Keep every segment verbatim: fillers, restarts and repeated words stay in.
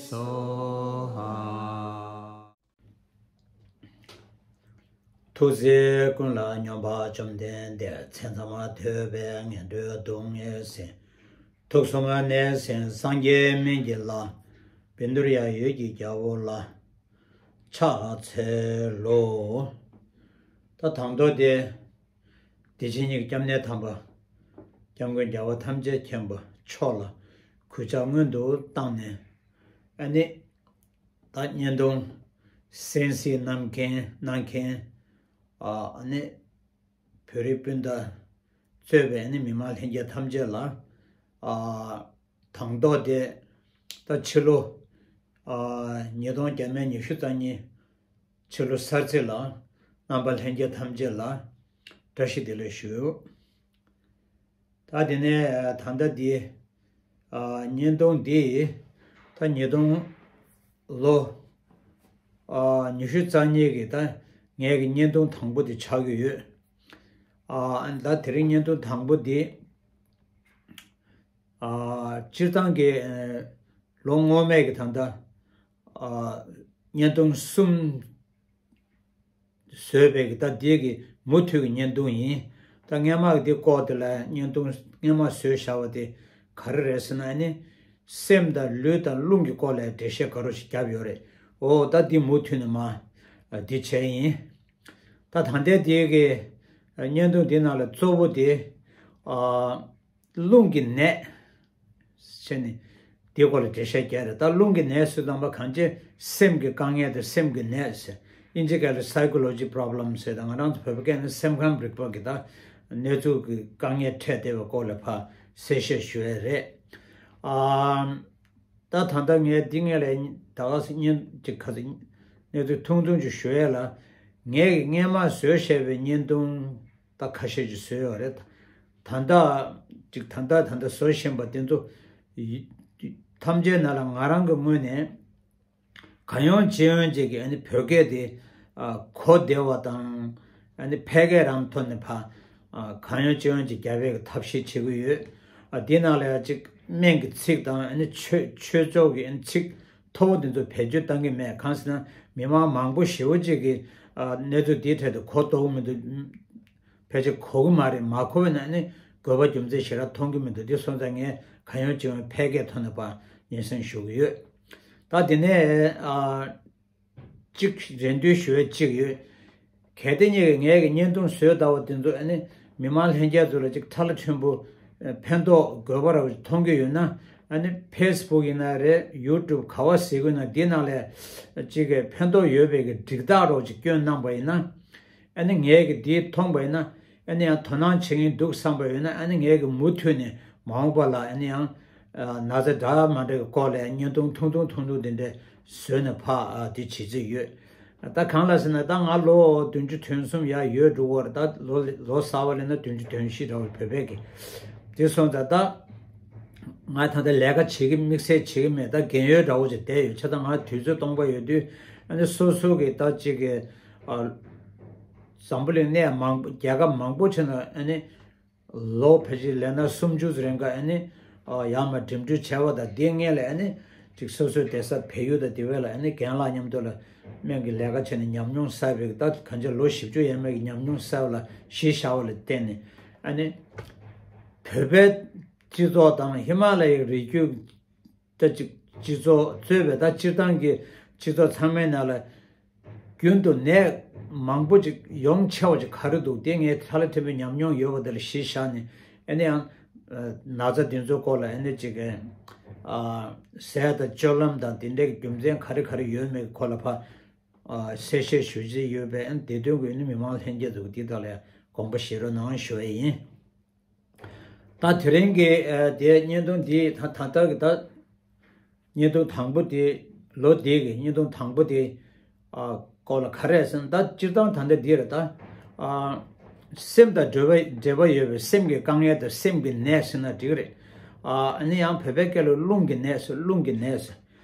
སྭཱ་ཧཱ། ཐུགས་རྗེ་ཀུན་ལ་སྙོམས་པ་བཅོམ་ལྡན་འདས། མཚན་ཐ་མ་ཐོས་པས་ངན་འགྲོའི་སྡུག་བསྔལ་སེལ། དུག་གསུམ་ནད་སེལ་སངས་རྒྱས་སྨན་གྱི་བླ། བཻ་ཌཱུརྱ་འོད་ཀྱི་རྒྱལ་པོ་ལ་ཕྱག་འཚལ་ལོ། ད་དང་ཐོག་དེ། བདེ་ཆེན་གཉིས་ཀྱི་སྐྱབས་གནས་དམ་པ། སྐྱབས་མགོན་རྒྱལ་བ་ཐམས་ཅད་མཁྱེན་པ་མཆོག་ལ་གུས་ཕྱག་སྔོན་དུ་བཏང་ནས། ཨ་ནི། ད་བརྙན་ཐུང་གསན་གཟིགས་གནང་མཁན་གནང་མཁན། ཨ་ནི། བོད་རིགས་སྤུན་ཟླ་གཙོས་པའི་ཨ་ནི་མི་མང་ལྷན་རྒྱས་ཐམས་ཅད་ལ། ཨ། དང་ཐོག་དེ། ད་ཕྱི་ལོ། ཨ། ཉིས་སྟོང་བརྒྱ་མེད་ཉི་ཤུ་རྩ་གཉིས། ཕྱི་ལོ་གསར་ཚེས་ལ་རྣམ་པ་ལྷན་རྒྱས་ཐམས་ཅད་ལ་བཀྲ་ཤིས་བདེ་ལེགས་ཞུ། ད་དེ་ནས་ད་ལྟ་འདི། ཨ། བརྙན་ཐུང་འདི། ད་ཉིས་སྟོང་ལོ། ཨ། ཉི་ཤུ་རྩ་གཉིས་ཀྱི་ད་ངའི་གི་བརྙན་ཐུང་དང་པོ་དེ་ཆགས་ཀྱི་ཡོད། ཨ། ད་དེ་རིང་བརྙན་ཐུང་དང་པོ་འདི། ཨ། སྤྱིར་བཏང་གི། ཨ། ལོ་སྔོན་མའི་གི་ད་ལྟ། ཨ། བརྙན་ཐུང་གསུམ་བཟོས་པའི་གི་ད་འདི་གི་མུ་མཐུད་ཀྱི་བརྙན་ཐུང་ཡིན། ད་སྔས་མ་གི་འདི་སྐོར་དེ་ལ་བརྙན་ཐུང་སྔས་མ་བཟོས་བཞག་པ་དེ་ག་རེ་རེད་ཟེར་ན། ཨ་ནི་སེམས་དང་ལུས་དང་རླུང་གི་སྐོར་ལ་འགྲེལ་བཤད་ག་རེ་ཞིག་བརྒྱབ་ཡོད་རེད། འོ་ད་འདི་མུ་མཐུད་ནས་མར་འདི་བྱས་ཡིན། ད་ད་ལྟའི་འདི་གི་བརྙན་ཐུང་འདི་ནང་ལ་གཙོ་བོ་དེ། ཨ། རླུང་གི་ནད་ཟེར་ནས་དེའི་སྐོར་ལ་འགྲེལ་བཤད་རྒྱག་རེད། ད་རླུང་གི་ནད་ཟེར་དུས་ཙམ་པ་གང་ཅི་སེམས་ཀྱི་དཀའ་ངལ་དང་སེམས་ཀྱི་ནད་ཟེར། དབྱིན་ཇི་སྐད་ལ་psychology problem ཟེར། ད་ང་རང་ཚོ་བོད་པའི་སྐད་ནི་སེམས་ཁམས་རིག་པ་གི་ད་གནས་ཚུལ་གྱི་དཀའ་ངལ་འཕྲད་བསྡད་པའི་སྐོར་ལ་ཕར་གསལ་བཤད་ཞུ་ཡས་རེད། ཨ། ད་ད་ལྟ་ངས་འདི་སྔོན་ལ་ད་ག་སེ་བརྙན་ཅིག་ག་ཚོད་གནས་ཚུལ་ཐུང་ཐུང་ཅིག་ཞུ་ཡས་ལ། ངས་ཀྱི་སྔས་མ་བཟོས་བཞག་པའི་བརྙན་ཐུང་ད་ཁ་ཤས་ཅིག་བཟོས་ཡོད་རེད། ད་ལྟ་ཅིག་ད་ལྟ་ད་ལྟ་བཟོ་བཞིན་པ་དེ་ཚོ་ཐམས་ཅད་ནང་ལ་ང་རང་གི་ངོས་ནས་གང་ཡོང་ཅི་ཡོང་ཅིག་གི་ཨ་ནི་བོད་སྐད་དེ། ཨ། གོ་བདེ་བ་དང་། ཨ་ནི་ཕལ་སྐད་རང་ཐོག་ནས་ཕར། ཨ། གང་ཡོང་ཅི་ཡོང་ཅིག་རྒྱབ་པའི་ཐབས་ཤེས་བྱེད་ཀྱི་ཡོད། ཨ། དེ་ནང་ལ་ཡང་ཅིག་སྨན་གྱི་ཚིག་དང་། ཨ་ནི་ཆོས་ཆོས་ཕྱོགས་ཀྱི་ཨ་ནི་ཚིག་མཐོ་པོ་དེ་ཚོ་བེད་སྤྱོད་བཏང་གི་མེད། གང་ཟེར་ན་མི་མང་མང་པོ་ཞེ་པོ་ཅིག་གིས། ཨ། གནས་ཚུལ་འདིའི་ཐད་དུ་གོ་ལྡོག་གི་མི་འདུག་ཕལ་ཆེར་གོ་གི་མ་རེད། མ་གོ་བས་ན་ཨ་ནི་དགོས་པ་རྒྱུ་མཚན་ཞེ་དྲག་མཐོང་གི་མི་འདུག་དེ་སོང་ཙང་ངས་གང་ཡོང་ཅི་ཡོང་ཕལ་སྐད་ཐོག་ནས་ཕར་སྙན་སེང་ཞུ་གི་ཡོད། ད་དེ་ནས། ཨ། གཅིག་རེ་འདུན་ཞུ་ཡས་གཅིག་ཡོད། གལ་ཏེ་ངས་ངས་ཀྱི་བརྙན་ཐུང་བཟོས་ལྟ་བུ་དེ་ཚོ་ཨ་ནི་མི་མང་ལྷན་རྒྱས་ཚོ་ལ་ཅིག་ཕྲ་ལ་ཕྲན་བུ་ཕན་ཐོགས་དགོས་པ་ར་མཐོང་གི་ཡོད་ན། ཨ་ནི་ཕེ་སི་བུག་ཡིན་ན་རེད། ཡུ་ཊུབ་ག་བ་ཟེར་དགོས་ན་འདི་ནང་ལ་ཅིག་གི་ཕན་ཐོགས་ཡོད་པའི་གི་འགྲིག་རྟགས་རོགས་ཅིག་སྐྱོན་གནང་པ་ཡིན་ན། ཨ་ནི་ངས་ཀྱི་འདི་མཐོང་པ་ཡིན་ན། ཨ་ནི་ཡང་དོ་སྣང་བྱེད་མཁན་འདུག་བསམ་པ་ཡོད་ན། ཨ་ནི་ངས་ཀྱི་མུ་མཐུད་ནས་མ་འོངས་པ་ལ་ཨ་ནི་ཡང་། ཨ། ན་ཚ་འདྲ་མ་འདྲ་གི་སྐོར་ལ་བརྙན་ཐུང་ཐུང་ཐུང་ཐུང་ཐུང་དེ་འདྲ་བཟོས་ནས་ཕར། ཨ། དེ་བྱེད་རྩིས་ཡོད། ད་གང་ལ་ཟེར་ན་ད་ང་ལོ་བདུན་ཅུ་དོན་གསུམ་ཡར་ཡོད་འགྲོ་བར། ད་ལོ་ལོ་གསར་པ་ལེན་ན་བདུན་ཅུ་དོན་བཞི་འདྲ་བོ་བོད་པའི་གི། དེ་སོང་ཙང་ད་ང་ད་ལྟ་ལས་ཀ་བྱེད་ཀྱི་དམིགས་བསལ་བྱེད་ཀྱི་མེད། ད་རྒན་ཡོལ་འདྲ་བོ་ཅིག་བསྡད་ཡོད། བྱས་ཙང་ང་དུས་ཚོད་སྟོང་པ་ཡོད་དུས། ཨ་ནི་སོ་སོ་གི་ད་ཅིག་གི། ཨ། འཛམ་བུ་གླིང་གནས་མང་པོ་རྒྱལ་ཁབ་མང་པོ་ཕྱིན་ན་ཨ་ནི། ལོ་ཕལ་ཆེར་ལས་ན་སུམ་ཅུ་ཙམ་རིང་ག་ཨ་ནི། ཨ། ཡར་མར་འགྲིམ་འགྲུལ་བྱས་པ་དང་། དེའི་སྔོན་ལ་ཨ་ནི་ཅིག་སོ་སོའི་བསྡད་ས་བལ་ཡུལ་དང་དེ་བས་ལ་ཨ་ནི་རྒན་ལགས་མཉམ་དུ་ལ་སྨན་གྱི་ལས་ཀ་བྱས་ནས་ཉམས་མྱོང་བསགས་པའི། ད་གང་ཅི་ལོ་བཞི་བཅུ་ཡས་མས་ཀྱི་ཉམས་མྱོང་བསགས་པ་ལ་གཞི་བཞག་པ་ལ་བརྟེན་ནས། ཨ་ནི་བོད་པའི་སྤྱི་ཚོགས་དང་ཧི་མ་ལ་ཡའི་རི་རྒྱུད། ད་ཅིག་སྤྱི་ཚོགས་གཙོས་པའི་ད་སྤྱིར་བཏང་གི་སྤྱི་ཚོགས་ཚང་མའི་ནང་ལ་རྒྱུན་དུ་ནད་མང་པོ་ཅིག་ཡོང་ཆེ་བ་ཅིག་ག་རེ་འདུག་དེ་ངས་ཕྲ་ལ་ཕྲན་བུའི་ཉམས་མྱོང་ཡོད་པ་དེ་ལ་གཞི་བཞག་ནས། ཨ་ནི་ཡང་ན་ཚ་དེ་ཚོའི་སྐོར་ལ་ཨ་ནི་ཅིག་ཨ། ཟས་དང་སྤྱོད་ལམ་དང་དེ་འདྲའི་རྒྱུ་མཚན་ག་རེ་ག་རེ་ཡོད་མེད་ཀྱི་སྐོར་ལ་ཕར། ཨ། གསལ་བཤད་ཞུ་རྩིས་ཡོད་པས། ཨ་ནི་དེ་དོན་གྱི་ཨ་ནི་མི་མང་ལྷན་རྒྱས་ཚོ་གི་དེ་དག་ལ་དགོངས་པ་བཞེས་རོགས་གནང་ཞུ་བ་ཡིན། ད་དེ་རིང་གི། ཨ། དེ་བརྙན་ཐུང་འདི་ད་ད་ལྟ་གི་ད་བརྙན་ཐུང་དང་པོ་དེ། ལོ་འདི་གི་བརྙན་ཐུང་དང་པོ་དེ། ཨ། སྐོར་ལ་ག་རེ་ཟེར་ན། ད་སྤྱིར་བཏང་ད་ལྟ་འདི་རེད། ད། ཨ། སེམས་དང་འབྲེལ་བ་འབྲེལ་བ་ཡོད་པའི་སེམས་ཀྱི་དཀའ་ངལ་དང་སེམས་ཀྱི་ནད་ཟེར་ན་འགྲིག་གི་རེད། ཨ། ཨ་ནི་ཡང་བོད་པའི་སྐད་ལ་རླུང་གི་ནད་ཟེར། རླུང་གི་ནད་ཟེར།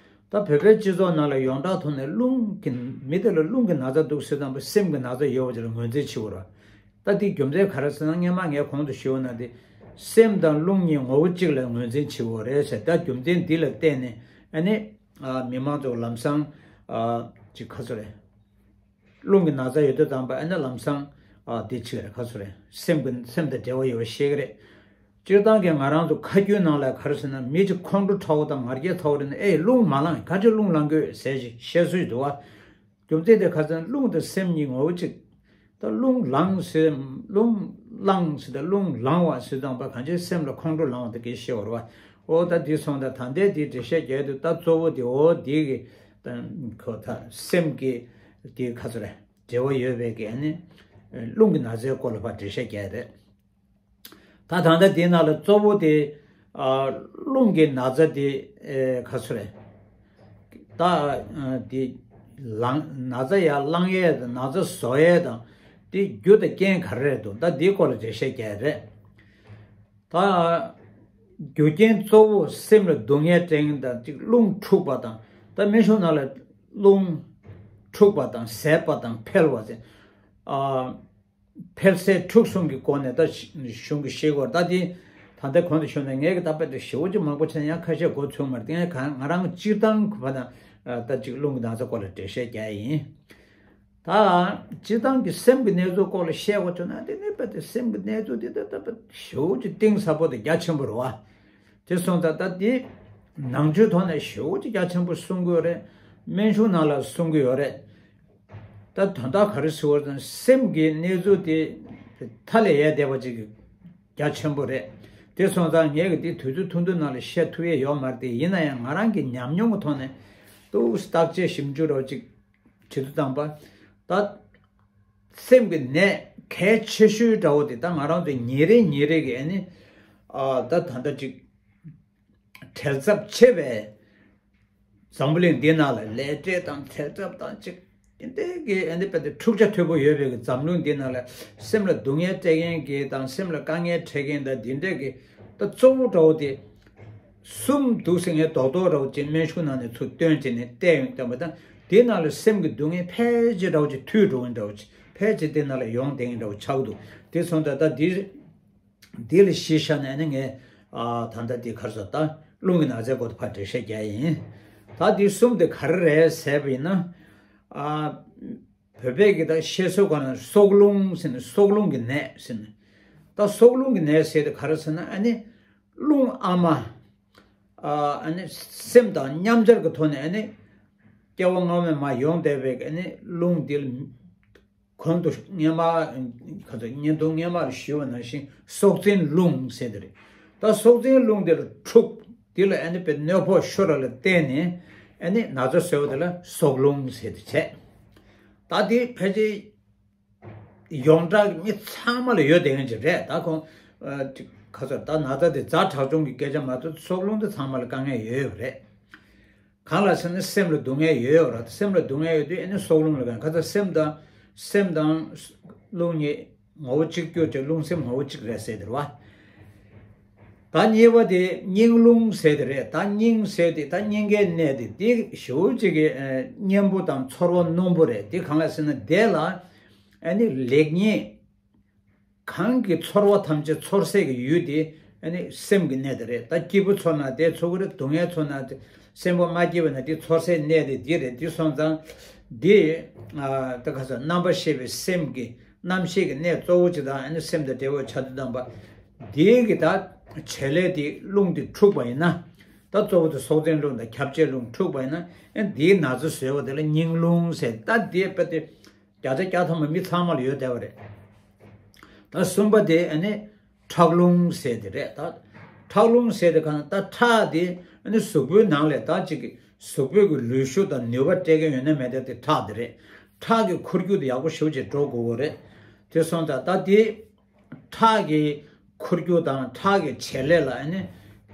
ད་བོད་པའི་སྤྱི་ཚོགས་ནང་ལ་ཡོངས་གྲགས་ཐོག་ནས་རླུང་གི་མི་དེ་ལ་རླུང་གི་ན་ཚ་འདུག་ཟེར་དུས་ཙམ་པ་སེམས་ཀྱི་ན་ཚ་ཡོད་པ་ཅིག་ལ་ངོས་འཛིན་བྱེད་དགོས་རེད། ད་དེའི་རྒྱུ་མཚན་ག་རེ་ཟེར་ན། སྔོན་མ་ངས་གོང་དུ་ཞུས་པ་ནང་བཞིན་སེམས་དང་རླུང་གཉིས་ངོ་བོ་གཅིག་ལ་ངོས་འཛིན་བྱེད་དགོས་རེད་ཟེར། ད་རྒྱུ་མཚན་འདི་ལ་བརྟེན་ནས་ཨ་ནི་ ཨ་མི་མང་ཚོ་ལམ་སང་ཨ་ཅིག་ཁ་ཚོ་རེད། རླུང་གི་ན་ཚ་ཡོད་དུས་ཙམ་པ་ཨ་ནི་ལམ་སང་ཨ་དེ་ཅིག་རེད། ཁ་ཚོ་རེད། སེམས་ཀྱི་སེམས་དང་འབྲེལ་བ་ཡོད་པ་ཤེས་ཀྱི་རེད། སྤྱིར་བཏང་གི་ང་རང་ཚོ་ཁ་རྒྱུན་ནང་ལ་ག་རེ་ཟེར་ན། མི་གཅིག་ཁོང་ཁྲོ་ཚ་པོ་དང་ང་རྒྱལ་ཚ་པོ་རེད་ན། ཨེ་རླུང་མ་ལངས། ག་ཅི་རླུང་ལངས་དགོས་ཟེར་ཞིག་བཤད་སྲོལ་ཞིག་འདུག་བ། རྒྱུ་མཚན་དེ་ག་ཚོད། རླུང་དང་སེམས་གཉིས་ངོ་བོ་གཅིག་ད་རླུང་ལངས་ཟེར། རླུང་ལངས་ཟེར་དང་རླུང་ལངས་པ་ཟེར་དང་པ་གང་ཅིའི་སེམས་ལ་ཁོང་ཁྲོ་ལངས་པ་དེ་གའི་ཤེས་པ་རེད་བ། ཨོ་ད་འདི་སོང་ད་ད་ལྟའི་འདི་འགྲེལ་བཤད་རྒྱག་དུས་ད་གཙོ་བོ་དེ་ཨོ་འདི་གི་ཁོ་ད་སེམས་ཀྱི་དེ་ག་ཚོད་རེད། འབྲེལ་བ་ཡོད་པའི་གི་ཨ་ནི་རླུང་གི་ན་ཚའི་སྐོར་ལ་ཕར་འགྲེལ་བཤད་རྒྱག་རེད། ད་ད་ལྟ་འདི་ནང་ལ་གཙོ་བོ་དེ་ཨ་རླུང་གི་ན་ཚ་དེ་ཨེ་ག་ཚོད་རེད། ད་ཨ་དེ་ལངས་ན་ཚ་ཡར་ལངས་ཡས་དང་ན་ཚ་བཟོ་ཡས་དང་དེ་རྒྱུ་དང་རྐྱེན་ག་རེ་རེད་འདུག་ད་འདིའི་སྐོར་ལ་འགྲེལ་བཤད་རྒྱག་རེད། ད་རྒྱུ་རྐྱེན་གཙོ་བོ་སེམས་ལ་སྡུག་བསྔལ་སྤྲད་མཁན་དང་གཅིག་རླུང་འཁྲུགས་པ་དང་། ད་སྨན་གཞུང་ནང་ལ་རླུང་འཁྲུགས་པ་དང་ཟད་པ་དང་འཕེལ་བ་ཟེར། ཨ་འཕེལ་ཟད་འཁྲུགས་གསུམ་གྱི་སྒོ་ནས་ད་གཞུང་གི་ཤེས་སྐོར། ད་དེ་ད་ལྟ་གོང་དུ་ཞུས་ནས་ངས་ཀྱི་ད་དཔེ་དེ་ཞེ་པོ་ཅིག་མང་པོ་བྱས་ན་ཡང་ཁ་ཤས་མགོ་ཚོས་མ་རེད། དེ་ཡང་གང་ང་རང་སྤྱིར་བཏང་གི་བར་ན་ད་གཅིག་རླུང་གི་ན་ཚ་སྐོར་ལ་འགྲེལ་བཤད་རྒྱག་ཡིན། ད་སྤྱིར་བཏང་གི་སེམས་ཀྱི་གནས་ཚུལ་སྐོར་ལ་བཤད་དགོས་ཐུག་ན། དེ་ནི་དཔེ་དེ་སེམས་ཀྱི་གནས་ཚུལ་དེ་ད་ད་དཔེ་ཞེ་པོ་ཅིག་གཏིང་ཟབ་པོ་དང་རྒྱ་ཆེན་པོ་རེད་བ། དེ་སོང་ཙང་ད་དེ་ནང་ཆོས་ཐོག་ནས་ཞེ་པོ་ཅིག་རྒྱ་ཆེན་པོ་གསུང་གི་ཡོད་རེད། སྨན་གཞུང་ནང་ལ་གསུང་གི་ཡོད་རེད། ད་དོན་དག་ག་རེ་ཟེར་བ་ཙང་སེམས་ཀྱི་གནས་ཚུལ་དེ་མཐའ་ལས་ཡལ་བསྡད་པ་ཅིག་རྒྱ་ཆེན་པོ་རེད། དེ་སོང་ཙང་ངས་ཀྱི་དེ་དུས་ཚོད་ཐུང་ཐུང་ནང་ལ་བཤད་ཐུབ་ཡས་ཡོད་མ་རེད། དེ་ཡིན་ན་ཡང་ང་རང་གི་ཉམས་མྱོང་གི་ཐོག་ནས་ཏོག་ཙམ་བརྟག་དཔྱད་ཞིབ་འཇུག་རོགས་ཅིག་བྱེད་དུས་ཙམ་པ། ད་སེམས་ཀྱི་ནད་གལ་ཆེ་ཤོས་འདྲ་བོ་དེ་ད་ང་རང་ཚོ་ཉིན་རེ་ཉིན་རེ་གི་ཨ་ནི་ཨ་ད་ད་ལྟ་ཅིག་བྲེལ་འཚུབ་ཆེ་བའི་འཛམ་བུ་གླིང་འདི་ནང་ལ་ལས་བྲེལ་དང་བྲེལ་འཚུབ་དང་ཅིག་དེ་འདྲའི་གི་ཨ་ནི་དཔེ་དེ་འཁྲུག་ཆ་དོད་པོ་ཡོད་པའི་གི་འཛམ་གླིང་འདི་ནང་ལ་སེམས་ལ་སྡུག་བསྔལ་སྤྲད་མཁན་གི་དང་སེམས་ལ་དཀའ་ངལ་འཕྲད་མཁན་དང་འདི་འདྲའི་གི་ད་གཙོ་བོ་འདྲ་བོ་དེ་གསུམ་འདུག་ཟེར། ངས་རྡོག་རྡོག་འདྲ་བོ་ཅིག་སྨན་གཞུང་ནང་ནས་ཚུར་བཏོན་བྱས་ནས་བལྟས་ཡོང་བསྟན་པ་དང་། དེའི་ནང་ལ་སེམས་ཀྱི་སྡུག་བསྔལ་ཕལ་ཆེར་འདྲ་བོ་ཅིག་ཐུལ་འགྲོ་མཁན་འདྲ་བོ་ཅིག་ཕལ་ཆེར་དེ་ནང་ལ་ཡོང་བསྡད་མཁན་འདྲ་བོ་ཆགས་འདུག་དེ་སོང་ཙང་ད་འདི་འདི་ལ་གཞི་བཞག་ནས་ནི་ངས་ཨ་ད་ལྟ་འདི་ག་རེ་ཟེར། ད་རླུང་གི་ན་ཚའི་སྐོར་དུ་ཕར་འགྲེལ་བཤད་རྒྱག་ཡིན། ད་འདི་གསུམ་དེ་ག་རེ་རེད་ཟེར་བ་ཡིན་ན། ཨ་བོད་པའི་གི་ད་བཤད་སྲོལ་ག་ན་སྲོག་རླུང་ཟེར་ནས་སྲོག་རླུང་གི་ནད་ཟེར་ནས། ད་སྲོག་རླུང་གི་ནད་ཟེར་དེ་ག་རེ་ཟེར་ན། ཨ་ནི་རླུང་ཨ་མ་ཨ་ནི་སེམས་དང་མཉམ་སྦྱར་གྱི་ཐོག་ནས་ཨ་ནི་སྐྱེ་བ་སྔ་མ་མ་ཡོང་བསྡད་པའི་ཨ་ནི་རླུང་འདི་ལ་གོང་དུ་སྔས་མ་ག་ཚོད་བརྙན་ཐུང་སྔས་མར་ཞུས་པ་ནང་བཞིན་སྲོག་འཛིན་རླུང་ཟེར་དེ་རེད། ད་སྲོག་འཛིན་རླུང་འདི་ལ་འཁྲུགས། འདི་ལ་ཨ་ནི་དཔེ་གནོད་ཕོག་ཤོར་བ་ལ་བརྟེན་ནས་ཨ་ནི་ན་ཚ་བཟོས་པ་དེ་ལ་སྲོག་རླུང་ཟེར་དེ་བྱས། ད་འདི་ཕལ་ཆེར་ཡོངས་གྲགས་ཀྱི་མི་ཚང་མ་ལ་ཡོད་བསྡད་མཁན་ཅིག་རེད། ད་ཁོང་ཨ་ག་ཚོད་ད་ན་ཚ་དེ་ཛ་དྲག་ཆུང་གི་སྐད་ཆ་མ་གཏོགས་སྲོག་རླུང་དེ་ཚང་མ་ལ་དཀའ་ངལ་ཡོད་ཡོད་རེད། གང་ལ་ཟེར་ན་སེམས་ལ་སྡུག་བསྔལ་ཡོད་ཡོད་རེད། སེམས་ལ་སྡུག་བསྔལ་ཡོད་དུས་ཨ་ནི་སྲོག་རླུང་ལ་གང་ག་ཚོད་སེམས་དང་སེམས་དང་རླུང་གཉིས་ངོ་བོ་གཅིག་གྱུར་ཏེ་རླུང་སེམས་ངོ་བོ་གཅིག་རེད་ཟེར་དེ་རེད་བ། ད་གཉིས་པ་དེ་སྙིང་རླུང་ཟེར་དེ་རེད། ད་སྙིང་ཟེར་དེ་ད་སྙིང་གའི་གནས་དེ་དེ་ཞེ་པོ་ཅིག་གི་ཨ་གཉེན་པོ་དང་ཚོར་བ་རྣོན་པོ་རེད། དེ་གང་ལ་ཟེར་ན་དེ་ལ་ཨ་ནི་ལེགས་ཉེས་གང་གི་ཚོར་བ་ཐམས་ཅད་ཚོར་སའི་གི་ཡུལ་དེ་ཨ་ནི་སེམས་ཀྱི་གནས་དེ་རེད། ད་སྐྱིད་པོ་ཚོར་ན་དེ་ཚོར་གི་རེད། སྡུག་བསྔལ་ཚོར་ན་དེ་སེམས་པ་མ་སྐྱིད་པ་ན་དེ་ཚོར་སའི་གནས་དེ་འདི་རེད། འདི་སོང་ཙང་འདི་ཨ་ད་ག་ཚོད་རྣམ་པར་ཤེས་པའི་སེམས་ཀྱི་རྣམ་ཤེས་ཀྱི་གནས་གཙོ་བོ་ཅིག་དང་ཨ་ནི་སེམས་དང་འབྲེལ་བའི་ཆ་དུ་བཏང་པ། འདི་གི་ད་བྱེད་ལས་དེ་རླུང་དེ་འཁྲུགས་པ་ཡིན་ན། ད་གཙོ་བོ་དེ་སྲོག་འཛིན་རླུང་དང་ཁྱབ་བྱེད་རླུང་འཁྲུགས་པ་ཡིན་ན་ཨ་འདིའི་ན་ཚ་བཟོས་པ་དེ་ལ་སྙིང་རླུང་ཟེར། ད་འདི་དཔེ་དེ་བརྒྱ་ཆ་བརྒྱ་ཐམ་པ་མི་ཚང་མ་ལ་ཡོད་བསྡད་པ་རེད། ད་གསུམ་པ་དེ་ཨ་ནི་ཁྲག་རླུང་ཟེར་དེ་རེད། ད་ཁྲག་རླུང་ཟེར་དེ་གང་ད་ཁྲག་དེ་ཨ་ནི་གཟུགས་པོའི་ནང་ལས་ད་ཅིག་གི་གཟུགས་པོའི་གི་ལུས་ཤུགས་དང་ནུས་པ་སྤྲད་མཁན་ཡོད་ན་མེད་ན་དེ་ཁྲག་དེ་རེད། ཁྲག་གི་འཁོར་རྒྱུག་དེ་ཡག་པོ་ཞེ་པོ་ཅིག་འགྲོ་དགོས་པ་རེད། དེ་སོང་ཙང་ད་དེ་ཁྲག་གི་འཁོར་རྒྱུག་དང་ཁྲག་གི་བྱེད་ལས་ལ་ཨ་ནི་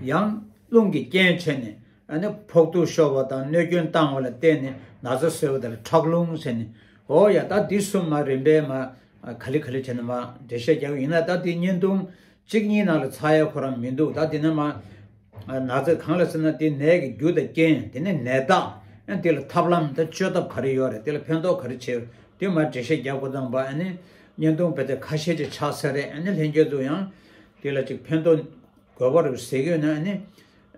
ཡང་རླུང་གི་རྐྱེན་བྱས་ནས་ཨ་ནི་ཕོག་ཐུག་ཤོར་བ་དང་གནོད་སྐྱོན་བཏང་བ་ལ་བརྟེན་ནས་ན་ཚ་བཟོས་པ་དེ་ལ་ཁྲག་རླུང་ཟེར་ནས། འོ་ཡ། ད་འདི་གསུམ་མ་རིམ་པས་མ་ག་ལེ་ག་ལེ་བྱས་ནས་མ་འགྲེལ་བཤད་རྒྱག་གི་ཡིན་ན། ད་འདི་བརྙན་ཐུང་གཅིག་གཉིས་ནང་ལ་ཚར་ཡ་ཁོ་རང་མི་འདུག་ད་འདི་ནས་མ་ན་ཚ་གང་ལ་ཟེར་ན་དེ་ནད་ཀྱི་རྒྱུ་དང་རྐྱེན། དེ་ནས་ནད་རྟགས། ཨ་དེ་ལ་ཐབས་ལམ་དང་བཅོས་ཐབས་ག་རེ་ཡོད་རེད། དེ་ལ་ཕན་ཐོགས་ག་རེ་བྱེད་རེད། དེ་མ་འགྲེལ་བཤད་རྒྱག་དགོས་དང་པ། ཨ་ནི་བརྙན་ཐུང་དཔེ་དེབ་ཁ་ཤས་ཅིག་ཆགས་ས་རེད། ཨ་ནི་ལྷན་རྒྱས་ཚོ་ཡང་དེ་ལ་ཅིག་ཕན་ཐོགས་དགོས་པ་རེད་ཟེར་གྱི་ཡོད་ན། ཨ་ནི་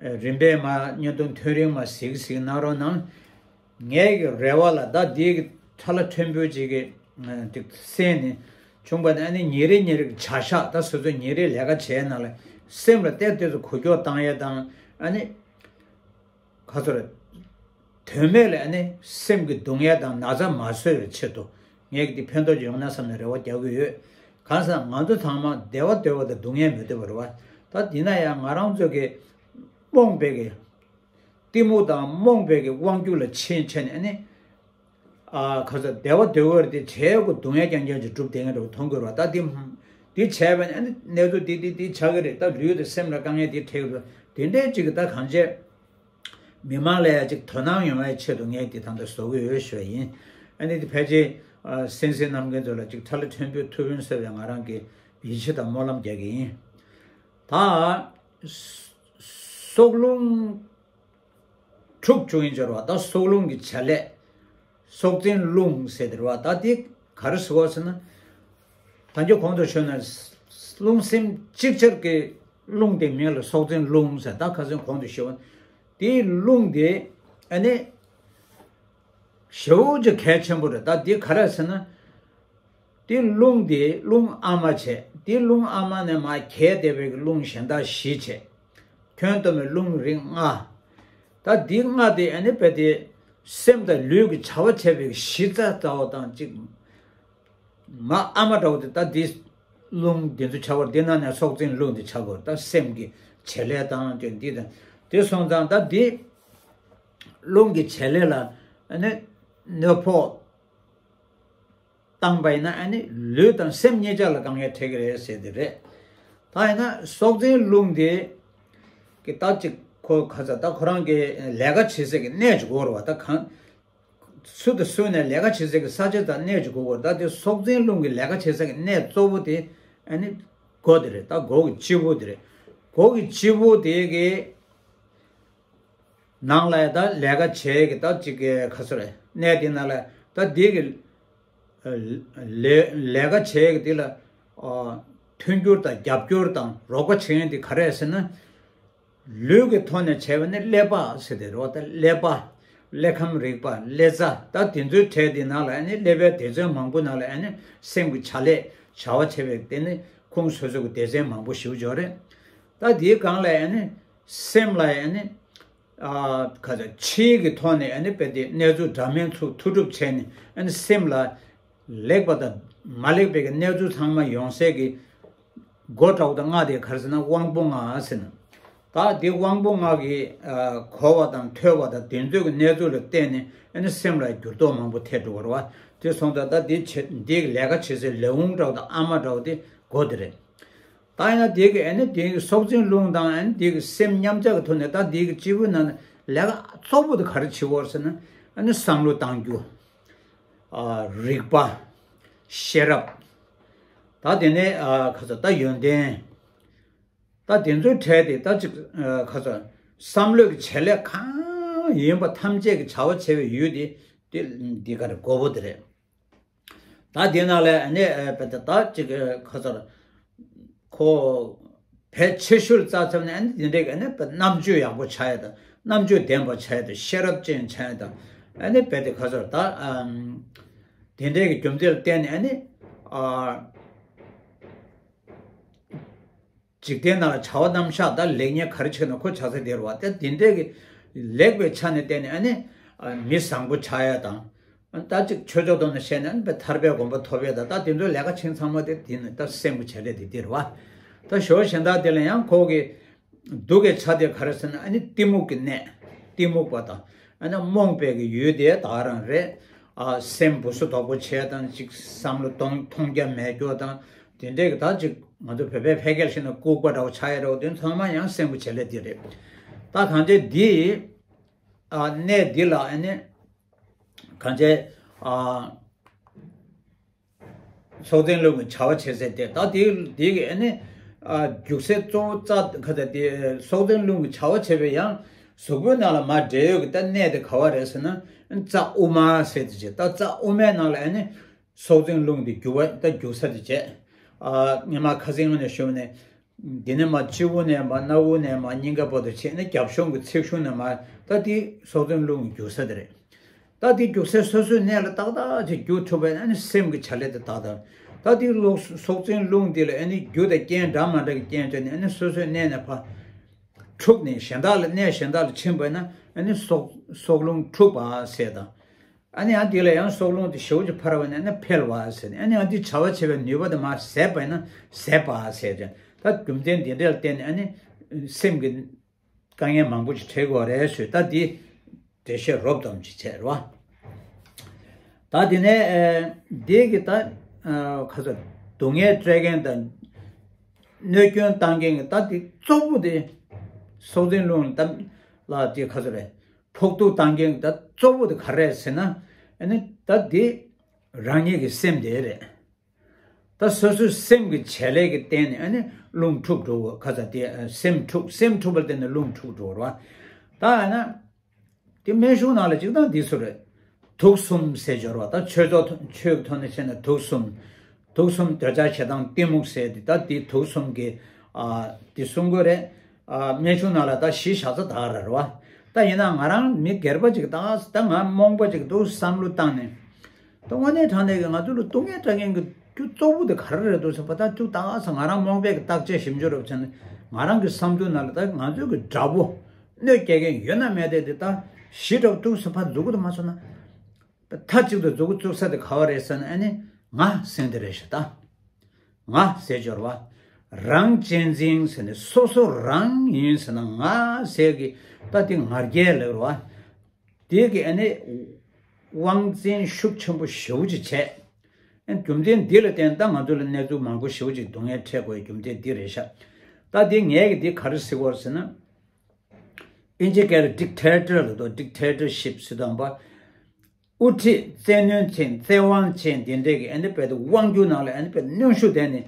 རིམ་པས་མ་བརྙན་ཐུང་ཐོན་རིང་མ་གཟིགས་གཟིགས་གནང་རོགས་གནང་། ངའི་གི་རེ་བ་ལ་ད་འདི་གི་ཁྲ་ལ་ཕྲན་བུ་ཅིག་གི་ཨ་ཅིག་གསན་ནས་བྱུང་བ་ནི་ཨ་ནི་ཉིན་རེ་ཉིན་རེ་གི་བྱ་གཞག་ད་སོ་སོའི་ཉིན་རེའི་ལས་ཀ་བྱས་ན་ལ་སེམས་ལ་ཏོག་ཙམ་གོ་སྐྱོ་བཏང་ཡས་དང་ཨ་ནི་ག་ཚོད་རེད། དོན་མེད་ལ་ཨ་ནི་སེམས་ཀྱི་སྡུག་བསྔལ་དང་ན་ཚ་མ་བཟོ་བའི་ཆེད་དུ་ངས་ཀྱི་འདི་ཕན་ཐོགས་ཡོང་ན་བསམ་ནས་རེ་བ་རྒྱག་གི་ཡོད། གང་ཟེར་ང་ཚོ་ཚང་མ་བདེ་བ་འདོད་པ་དང་སྡུག་བསྔལ་མི་འདོད་པ་རེད་བ། ད་འདི་ན་ཡང་ང་རང་ཚོ་གི་རྨོངས་པའི་གི་གཏི་མུག་དང་རྨོངས་པའི་གི་དབང་སྒྱུར་ལ་ཕྱིན་ཆད་ནས་ཨ་ནི་ཨ་ག་ཚོད་བདེ་བ་འདོད་པ་རེད་དེ་བྱས་དགོས་སྡུག་བསྔལ་རྐྱང་རྐྱང་ཅིག་སྒྲུབ་བསྡད་མཁན་རེད་བ་མཐོང་དགོས་རེད་བ། ད་འདི་འདི་བྱས་པ་ནི་ཨ་ནི་གནས་ཚུལ་འདི་འདི་འདི་ཆགས་ཀྱི་རེད། ད་ལུས་དང་སེམས་ལ་དཀའ་ངལ་འདི་འཕྲད་ཀྱི་རེད། དེ་འདྲའི་ཅིག་གི་ད་གང་བྱས། མི་མང་ལ་ཡང་ཅིག་དོ་སྣང་ཡོང་བའི་ཆེད་དུ་ངས་འདི་ད་ལྟ་བཟོ་གི་ཡོད་ཞུ་བ་ཡིན། ཨ་ནི་འདི་ཕལ་ཆེར་ཨ་གསན་གཟིགས་གནང་མཁན་ཚོ་ལ་ཅིག་ཁྲ་ལ་ཕྲན་བུ་ཐུགས་ཕན་གསོས་པའི་ང་རང་གི་ཡིད་ཆེས་དང་སྨོན་ལམ་རྒྱག་གི་ཡིན། ད་སྲོག་རླུང་འཁྲུག་བཅུག་ཡིན་ཅོར་བ་ད་སྲོག་རླུང་གི་བྱ་ལས། སྲོག་འཛིན་རླུང་ཟེར་དེ་རེད་བ། ད་དེ་ག་རེ་ཟེར་བ་ཟེར་ན། ད་ཁྱོད་གོང་དུ་ཞུས་ན་རླུང་སེམས་ཅིག་ཅར་གྱི་རླུང་དེ་མིང་ལ་སྲོག་འཛིན་རླུང་ཟེར། ད་ཁ་སང་གོང་དུ་ཞུས་པ་དེའི་རླུང་དེ་ཨ་ནི་ཞེ་པོ་ཅིག་གལ་ཆེན་པོ་རེད། ད་དེ་ག་རེ་ཟེར་ན། དེ་རླུང་དེ་རླུང་ཨ་མ་བྱས། དེ་རླུང་ཨ་མ་ནས་མར་གྱེས་བསྡད་པའི་རླུང་གཞན་དག་བཞི་བྱས། ཁྱོན་བསྡོམས་པའི་རླུང་རིགས་ལྔ། ད་འདི་ལྔ་དེ་ཨ་ནི་རྦད་དེ་སེམས་དང་ལུས་ཀྱི་བྱ་བ་བྱེད་པའི་གཞི་རྩ་རྩ་བ་དང་གཅིག་མ་ཨ་མ་འདྲ་བོ་དེ་ད་འདི་རླུང་འདི་ཚོ་ཆགས་པར་འདི་ནང་ནས་སྲོག་འཛིན་རླུང་དེ་ཆགས་དགོས། ད་སེམས་ཀྱི་བྱེད་ལས་དང་དེ་འདི་དང་དེ་སོང་ཙང་ད་འདི་རླུང་གི་བྱེད་ལས་ལ་ཨ་ནི་གནོད་ཕོག་བཏང་པ་ཡིན་ན་ཨ་ནི་ལུས་དང་སེམས་གཉིས་ཆ་ལ་དཀའ་ངལ་འཕྲད་ཀྱི་རེད་ཟེར་དེ་རེད། ད་ཡིན་ན་སྲོག་འཛིན་རླུང་དེ་གི་ད་ཅིག་ཁོ་ག་ཚ་ད་ཁོ་རང་གི་ལས་ཀ་བྱེད་སའི་གི་གནས་ཅིག་དགོས་རེད་བ། ད་གང་སུ་དང་སུ་ནས་ལས་ཀ་བྱེད་སའི་གི་ས་ཆ་དང་གནས་ཅིག་དགོས་རེད། ད་དེ་སྲོག་འཛིན་རླུང་གི་ལས་ཀ་བྱེད་སའི་གི་གནས་གཙོ་བོ་དེ་ཨ་ནི་སྒོ་དེ་རེད། ད་སྒོ་གི་སྤྱི་བོ་དེ་རེད། སྒོ་གི་སྤྱི་བོ་དེ་གི་ནང་ལ་ཡ་ད་ལས་ཀ་བྱེད་ཀྱི་ད་ཅིག་གི་ཁ་སོ་རེད། གནས་དེ་ནང་ལ་ད་འདི་གི་ལས་ལས་ཀ་བྱེད་ཀྱི་འདི་ལ་ཨ་མཐུན་འགྱུར་དང་རྒྱབ་སྐྱོར་དང་རོགས་པ་བྱེད་མཁན་དེ་ག་རེ་ཟེར་ན། ལུས་ཀྱི་ཐོག་ནས་བྱས་པ་ནི་ཀླད་པ་ཟེར་ཏེ་རོ། ད་ཀླད་པ་ཀླད་ཁམས་རིག་པ་ཀླད་རྩ་ད་དེ་ཚོའི་གྲས་དེ་ནང་ལ་ཨ་ནི་ཀླད་པའི་སྡེ་ཚན་མང་པོ་ནང་ལ་ཨ་ནི་སེམས་ཀྱི་བྱ་ལས་བྱ་བ་བྱེད་པའི་དེ་ནི་ཁུངས་སོ་སོ་གི་སྡེ་ཚན་མང་པོ་ཞིག་ཡོད་རེད། ད་དེའི་སྒང་ལ་ཨ་ནི་སེམས་ལ་ཨ་ནི། ཨ་ག་ཚོད་ཕྱིའི་གི་ཐོག་ནས་ཨ་ནི་དཔེ་དེ་གནས་ཚུལ་འདྲ་མིན་ཚུ་མཐུ་སྒྲུབ་བྱས་ནས་ཨ་ནི་སེམས་ལ་ལེགས་པ་དང་མ་ལེགས་པའི་གི་གནས་ཚུལ་ཚང་མ་ཡོང་སའི་གི་སྒོ་འདྲ་བོ་དང་ལྔ་དེ་ག་རེ་ཟེར་ན་དབང་པོ་ལྔ་ཟེར་ན། ད་དེ་དབང་པོ་ལྔ་གི་ཨ་གོ་བ་དང་ཐོས་པ་དང་དེ་ཚོའི་གི་གནས་ཚུལ་ལ་བརྟེན་ནས་ཨ་ནི་སེམས་ལ་འགྱུར་ལྡོག་མང་པོ་ཐེབས་འགྲོ་བ་རེད་བ། དེ་སོང་ཙང་ད་དེ་བྱེད་འདི་གི་ལས་ཀ་བྱེད་སའི་ལས་ཁུངས་འདྲ་བོ་དང་ཨ་མ་འདྲ་བོ་དེ་སྒོ་དེ་རེད། ད་ཡིན་ན་དེ་གི་ཨ་ནི་དེ་གི་སྲོག་འཛིན་རླུང་དང་ཨ་ནི་དེ་གི་སེམས་མཉམ་འཇགས་ཀྱི་ཐོག་ནས་ད་དེ་གི་སྤྱི་བོའི་ནང་ནས་ལས་ཀ་གཙོ་བོ་དེ་ག་རེ་བྱེད་དགོས་ཟེར་ན་ཨ་ནི་བསམ་བློ་གཏང་རྒྱུ། ཨ་རིག་པ། ཤེས་རབ། ད་དེ་ནས་ཨ་ག་ཚོད་ད་ཡོན་ཏན། ད་དེ་ཚོའི་གྲས་དེ་ད་ཅིག་ཨ་ག་ཚོད་བསམ་བློའི་གི་བྱེད་ལས་གང་ཡིན་པ་ཐམས་ཅད་ཀྱི་བྱ་བ་བྱེད་པའི་ཡུལ་དེ་དེ་འདི་ག་རེ་སྒོ་པོ་དེ་རེད། ད་དེ་ནང་ལ་ཨ་ནི་ཨ་དཔེ་ད་ད་ཅིག་ཁ་ཚར་ཁོ་བས་ཆེ་ཤོས་རྩ་ཚབ་ནས་ཨ་ནི་དེ་འདྲའི་ཨ་ནི་དཔེ་རྣམ་དཔྱོད་ཡག་པོ་ཆགས་ཡ་དང་རྣམ་དཔྱོད་ལྡན་པ་ཆགས་ཡ་དང་ཤེས་རབ་ཅན་ཆགས་ཡ་དང་ཨ་ནི་དཔེ་དེ་ཁ་ཚར་ད་ཨམ་དེ་འདྲའི་གི་རྒྱུ་མཚན་ལ་བརྟེན་ནས་ཨ་ནི་ཨ། འཇིག་རྟེན་ནང་ལ་བྱ་བ་རྣམ་གཞག་དང་ལེགས་ཉེས་ག་རེ་བྱས་ན་ཁོ་ཆགས་ས་དེ་རེད་བ། ད་དེ་འདྲའི་གི་ལེགས་པའི་ཆ་ནས་བལྟས་ནས་ཨ་ནི་ཨ་མི་བཟང་པོ་ཆགས་ཡ་དང་། ཨ་ད་ཅིག་ཆོས་ཕྱོགས་ཐོག་ནས་བཤད་ན་ཨ་ནི་ཐར་པའི་གོ་འཕང་ཐོབ་ཡ་དང་ད་དེ་ཚོའི་ལས་ཀ་བྱེད་ཚང་མ་དེ་དེ་ནི་ད་སེམས་ཀྱི་བྱེད་ལས་དེ་དེ་རེད་བ། ད་ཞོ་གཞན་དག་དེ་ལ་ཡང་ཁོ་གི་སྡུག་གི་ཆ་དེ་ག་རེ་ཟེར་ན་ཨ་ནི་གཏི་མུག་གི་གནས། གཏི་མུག་པ་དང་ཨ་ནི་རྨོངས་པའི་གི་ཡུལ་དེ་ད་ག་རང་རེད། ཨ་སེམས་སྦུ་སུ་དོག་པོ་བྱས་དང་ཅིག་བསམ་བློ་གཏོང་མཐོང་རྒྱ་མེད་རྒྱུ་དང་དེ་འདྲའི་གི་ད་ཅིག་ང་ཚོ་བོད་པའི་ཕལ་སྐད་བཤད་ན་ལྐུགས་པ་འདྲ་བོ་ཆགས་ཡ་འདྲ་བོ་དེ་ཚང་མ་ཡང་སེམས་ཀྱི་བྱེད་ལས་དེ་རེད། ད་གང་ཅི་འདི་ཨ་གནས་འདི་ལ་ཨ་ནི་གང་ཅི་ཨ། སྲོག་འཛིན་རླུང་གི་བྱ་བ་བྱེད་ཚད་དེ་ད་དེའི་དེའི་གི་ཨ་ནི་ཨ་རྒྱུག་སའི་གཙོ་བོ་རྩ་ག་ཚ་དེ་སྲོག་འཛིན་རླུང་གི་བྱ་བ་བྱེད་པའི་ཡང་གཟུགས་པོའི་ནང་ལ་མར་འདྲེས་ཡོད་ཀྱི་ད་གནས་དེ་ག་བ་རེད་ཟེར་ན་རྩ་དབུ་མ་ཟེར་དེ་བྱེད། ད་རྩ་དབུ་མའི་ནང་ལ་ཨ་ནི་སྲོག་འཛིན་རླུང་དེ་རྒྱུག་པ་ད་རྒྱུག་ས་དེ་བྱེད། ཨ་ངས་མ་ཁ་སང་ངོས་ནས་ཞུས་ནས་ འདི་ནས་མར་སྤྱི་བོ་ནས་མར་སྣ་བུག་ནས་མར་སྙིང་ག་བར་དུ་ཕྱིན་ནས་རྒྱབ་གཞུང་གི་ཚིགས་གཞུང་ནས་མར་ད་འདི་སྲོག་འཛིན་རླུང་རྒྱུག་ས་དེ་རེད། ད་འདི་རྒྱུག་སའི་སོ་སོའི་གནས་ལ་ཏག་ཏག་ཅིག་རྒྱུག་ཐུབ་པ་ཡིན་ན་ཨ་ནི་སེམས་ཀྱི་བྱ་ལས་དེ་ཏག་ཏག་ད་འདི་རླུང་སྲོག་འཛིན་རླུང་འདི་ལ་ཨ་ནི་རྒྱུ་དང་རྐྱེན་འདྲ་མ་འདྲ་གི་རྐྱེན་བྱས་ནས་ཨ་ནི་སོ་སོའི་གནས་ནས་ཕར་འཁྲུགས་ནས་གཞན་དག་ལ་གནས་གཞན་དག་ལ་ཕྱིན་པ་ཡིན་ན་ཨ་ནི་སྲོག་སྲོག་རླུང་འཁྲུགས་པ་ཟེར་དང་། ཨ་ནི་ཡང་འདི་ལ་ཡང་སྲོག་རླུང་དེ་ཞེ་པོ་ཅིག་འཕར་བ་ནས་ཨ་ནི་འཕེལ་བ་ཟེར་ནས་ཨ་ནི་ཡང་འདི་བྱ་བ་བྱེད་པའི་ནུས་པ་དེ་མར་ཟད་པ་ཡིན་ན་ཟད་པ་ཟེར་ཏེ་ད་རྒྱུ་མཚན་འདི་འདྲ་ལ་བརྟེན་ནས་ཨ་ནི་སེམས་ཀྱི་དཀའ་ངལ་མང་པོ་ཅིག་འཕྲད་དགོས་རེད་ཟེར། ད་འདི་འགྲེལ་བཤད་རོབ་ཙམ་ཅིག་བྱས་རེད་བ། ད་དེ་ནས་ཨེ་འདི་གི་ད་ཨ་ཁ་ཚ་སྡུག་བསྔལ་སྤྲད་མཁན་དང་གནོད་སྐྱོན་བཏང་མཁན་གྱི་ད་དེ་གཙོ་བོ་དེ་སྲོག་འཛིན་རླུང་ད་ལ་དེ་ཁ་ཚ་རེད། ཕོག་ཐུག་བཏང་མཁན་གྱི་ད་གཙོ་བོ་དེ་ག་རེ་རེད་ཟེར་ན་ཨ་ནི་ད་དེ་རང་ཉིད་ཀྱི་སེམས་དེ་རེད། ད་སོ་སོའི་སེམས་ཀྱི་བྱེད་ལས་ཀྱི་སྟེང་ནས་ཨ་ནི་རླུང་འཁྲུགས་འགྲོ་གི་ཁ་ཚ་དེ་སེམས་འཁྲུགས་སེམས་འཁྲུགས་པ་ལ་བརྟེན་ནས་རླུང་འཁྲུགས་འགྲོ་བ་རེད་བ། ད་ཨ་ན། དེ་སྨན་གཞུང་ནང་ལ་སྤྱིར་བཏང་འདི་ཚོ་རེད། དུག་གསུམ་ཟེར་སྦྱོར་བ་ད་ཆོས་ཚོགས་ཐོ་ཆོས་ཀྱི་ཐོག་ནས་བཤད་ན་དུག་གསུམ། དུག་གསུམ་འདོད་ཆགས་ཞེ་སྡང་གཏི་མུག་ཟེར་དེ་ད་དེ་དུག་གསུམ་གྱི་ཨ་དེ་གསུང་དགོས་རེད། ཨ་སྨན་གཞུང་ནང་ལ་ད་བཞི་བཞག་ས་ད་ག་རེ་རེད་བ། ད་ཡིན་ན་ང་རང་མི་སྒེར་པ་ཅིག་ད་ད་ང་རྨོངས་པ་ཅིག་འདུག་བསམ་བློ་བཏང་ནས། ད་དངོས་གནས་དྲང་གནས་ཀྱི་ང་ཚོ་ལ་སྡུག་བསྔལ་སྤྲད་མཁན་གྱི་རྒྱུ་གཙོ་བོ་དེ་ག་རེ་རེད་འདུག་ཟེར་བ་ད་ཅུ་ད་ག་ས་ང་རང་རྨོངས་པའི་གི་བརྟག་དཔྱད་ཞིབ་འཇུག་རོབ་བྱས་ནས་ང་རང་གི་བསམ་ཚུལ་ནང་ལ་ད་ང་ཚོའི་གི་དགྲ་བོ། གནོད་སྐྱེལ་མཁན་ཡོད་ན་མེད་དེ་དེ་ད་ཞི་དྲག་ཏུ་སུ་ཕར་འཛུགས་ཀྱི་མ་སོང་ན། མཐའ་གཅིག་ཏུ་འཛུགས་བཙུགས་ས་དེ་ག་བ་རེད་ཟེར་ན་ཨ་ནི་ང་ཟེར་འདི་རེད་ཤག་ད། ང་ཟེར་སྦྱོར་བ། རང་གཅེས་འཛིན་ཟེར་ནས་སོ་སོ་རང་ཡིན་ཟེར་ན་ང་ཟེར་གི་ད་དེ་ང་རྒྱལ་ལབ་རེད་བ། དེ་གི་ཨ་ནི་དབང་འཛིན་ཤུགས་ཆེན་པོ་ཞེ་པོ་ཅིག་བྱས། ཨ་རྒྱུ་མཚན་འདི་ལ་བརྟེན་ད་ང་ཚོ་ལ་གནས་ཚུལ་མང་པོ་ཞེ་པོ་ཅིག་སྡུག་བསྔལ་འཕྲད་དགོས་རྒྱུ་མཚན་འདི་རེད་ཤག་ད་དེ་ངས་གི་འདི་ག་རེ་ཟེར་དགོས་ཟེར་ན། ཨིན་ཇི་སྐད་ལ་ཌིག་ཊེ་ཊར་ལབ་འདུག་ཌིག་ཊེ་ཊར་ཤིབ་ཟེར་དང་པ། དབུ་ཁྲིད་བཙན་གནོན་ཅན་བཙན་དབང་ཅན་དེ་འདྲས་ཀྱི་ཨ་ནི་དཔེ་དེ་དབང་སྒྱུར་ནང་ལ་ཨ་ནི་དཔེ་གནོན་ཤུགས་ལྡན་ནས་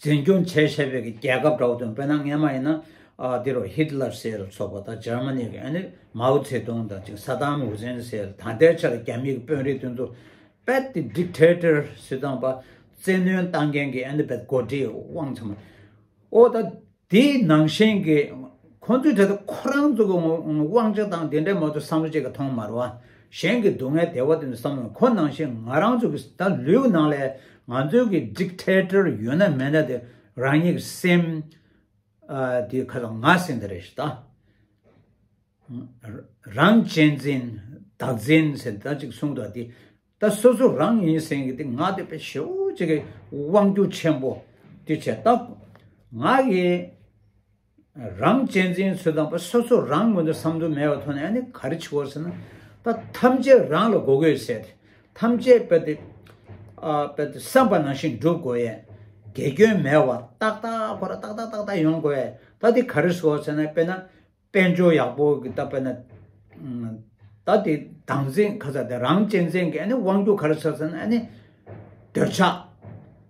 འཛིན་སྐྱོང་བྱས་བྱས་པའི་གི་རྒྱལ་ཁབ་འདྲ་བོ་དང་དཔེར་ན་སྔན་མ་ཡིན་ན་ཨ་དེ་རུ་ཧིད་ལར་ཟེར་ཚོགས་པ་དང་འཇར་མ་ནི་གི་ཨ་ནི་མའོ་ཙེ་ཏུང་དང་ཅིག་ས་དཱམ་ཧུ་སེན་ཟེར་ད་ལྟའི་ཆར་རྒྱ་མི་གི་དཔོན་རིགས་དེ་ཚོ་དཔེ་དེ་ཌིག་ཊེ་ཊར་ཟེར་དང་པ་བཙན་གནོན་བཏང་མཁན་གྱི་ཨ་ནི་དཔེ་འགོ་ཁྲིད་དབང་ཚང་མ་ཨོ་ད། དེའི་ནང་བཞིན་གྱི་ཁོང་ཚོའི་གྲས་དུ་ཁོ་རང་ཚོ་གི་དབང་ཆ་དང་དེ་འདྲའི་མ་གཏོགས་བསམ་བློ་ཅིག་གི་ཐོང་མ་རེད་བ། གཞན་གྱི་སྡུག་བསྔལ་བདེ་བ་དེ་ཚོ་བསམ་བློ་ཁོ་ནང་བཞིན་ང་རང་ཚོ་གི་ད་ལུས་ནང་ལས་ང་ཚོའི་གི་ཌིག་ཊེ་ཊར་ཡོད་ན་མེད་ན་དེ་རང་ཉིད་ཀྱི་སེམས་ཨ་དེ་ཁ་ལ་ང་སེམས་དེ་རེད་ཤག་ད། རང་གཅེས་འཛིན་བདག་འཛིན་ཟེར་ད་ཅིག་གསུངས་འདུག་དེ། ད་སོ་སོ་རང་ཡིན་ཟེར་མཁན་གྱི་དེ་ང་དེ་དཔེ་ཞེ་པོ་ཅིག་གི་དབང་སྒྱུར་ཆེན་པོ་དེ་བྱས་ད། ང་ཡི་རང་གཅེས་འཛིན་ཚོད་དང་པ་སོ་སོ་རང་ངོས་ནས་བསམ་ཚུལ་མེད་པའི་ཐོག་ནས་ཨ་ནི་ག་རེ་བྱེད་དགོས་ཟེར་ན། ད་ཐམས་ཅད་རང་ལ་གོ་དགོས་ཟེར་ཏེ་ཐམས་ཅད་དཔེ་དེ་ཨ་དཔེ་དེ་བསམ་པ་ནང་བཞིན་འགྲུབ་དགོས་ཡས། དགེ་སྐྱོན་མེད་པ་ཏག་ཏག་ཁོ་ར་ཏག་ཏག་ཏག་ཏག་ཡོང་དགོས་ཡས། ད་དེ་ག་རེ་བྱེད་དགོས་ཟེར་ན་དཔེར་ན། དཔལ་འབྱོར་ཡག་པོ་གི་ད་དཔེར་ན། ད་དེ་བདག་འཛིན་ཁ་ཚ་དེ་རང་གཅེས་འཛིན་གྱི་ཨ་ནི་དབང་སྒྱུར་ག་རེ་ཟེར་ཟེར་ན་ཨ་ནི། འདོད་ཆགས།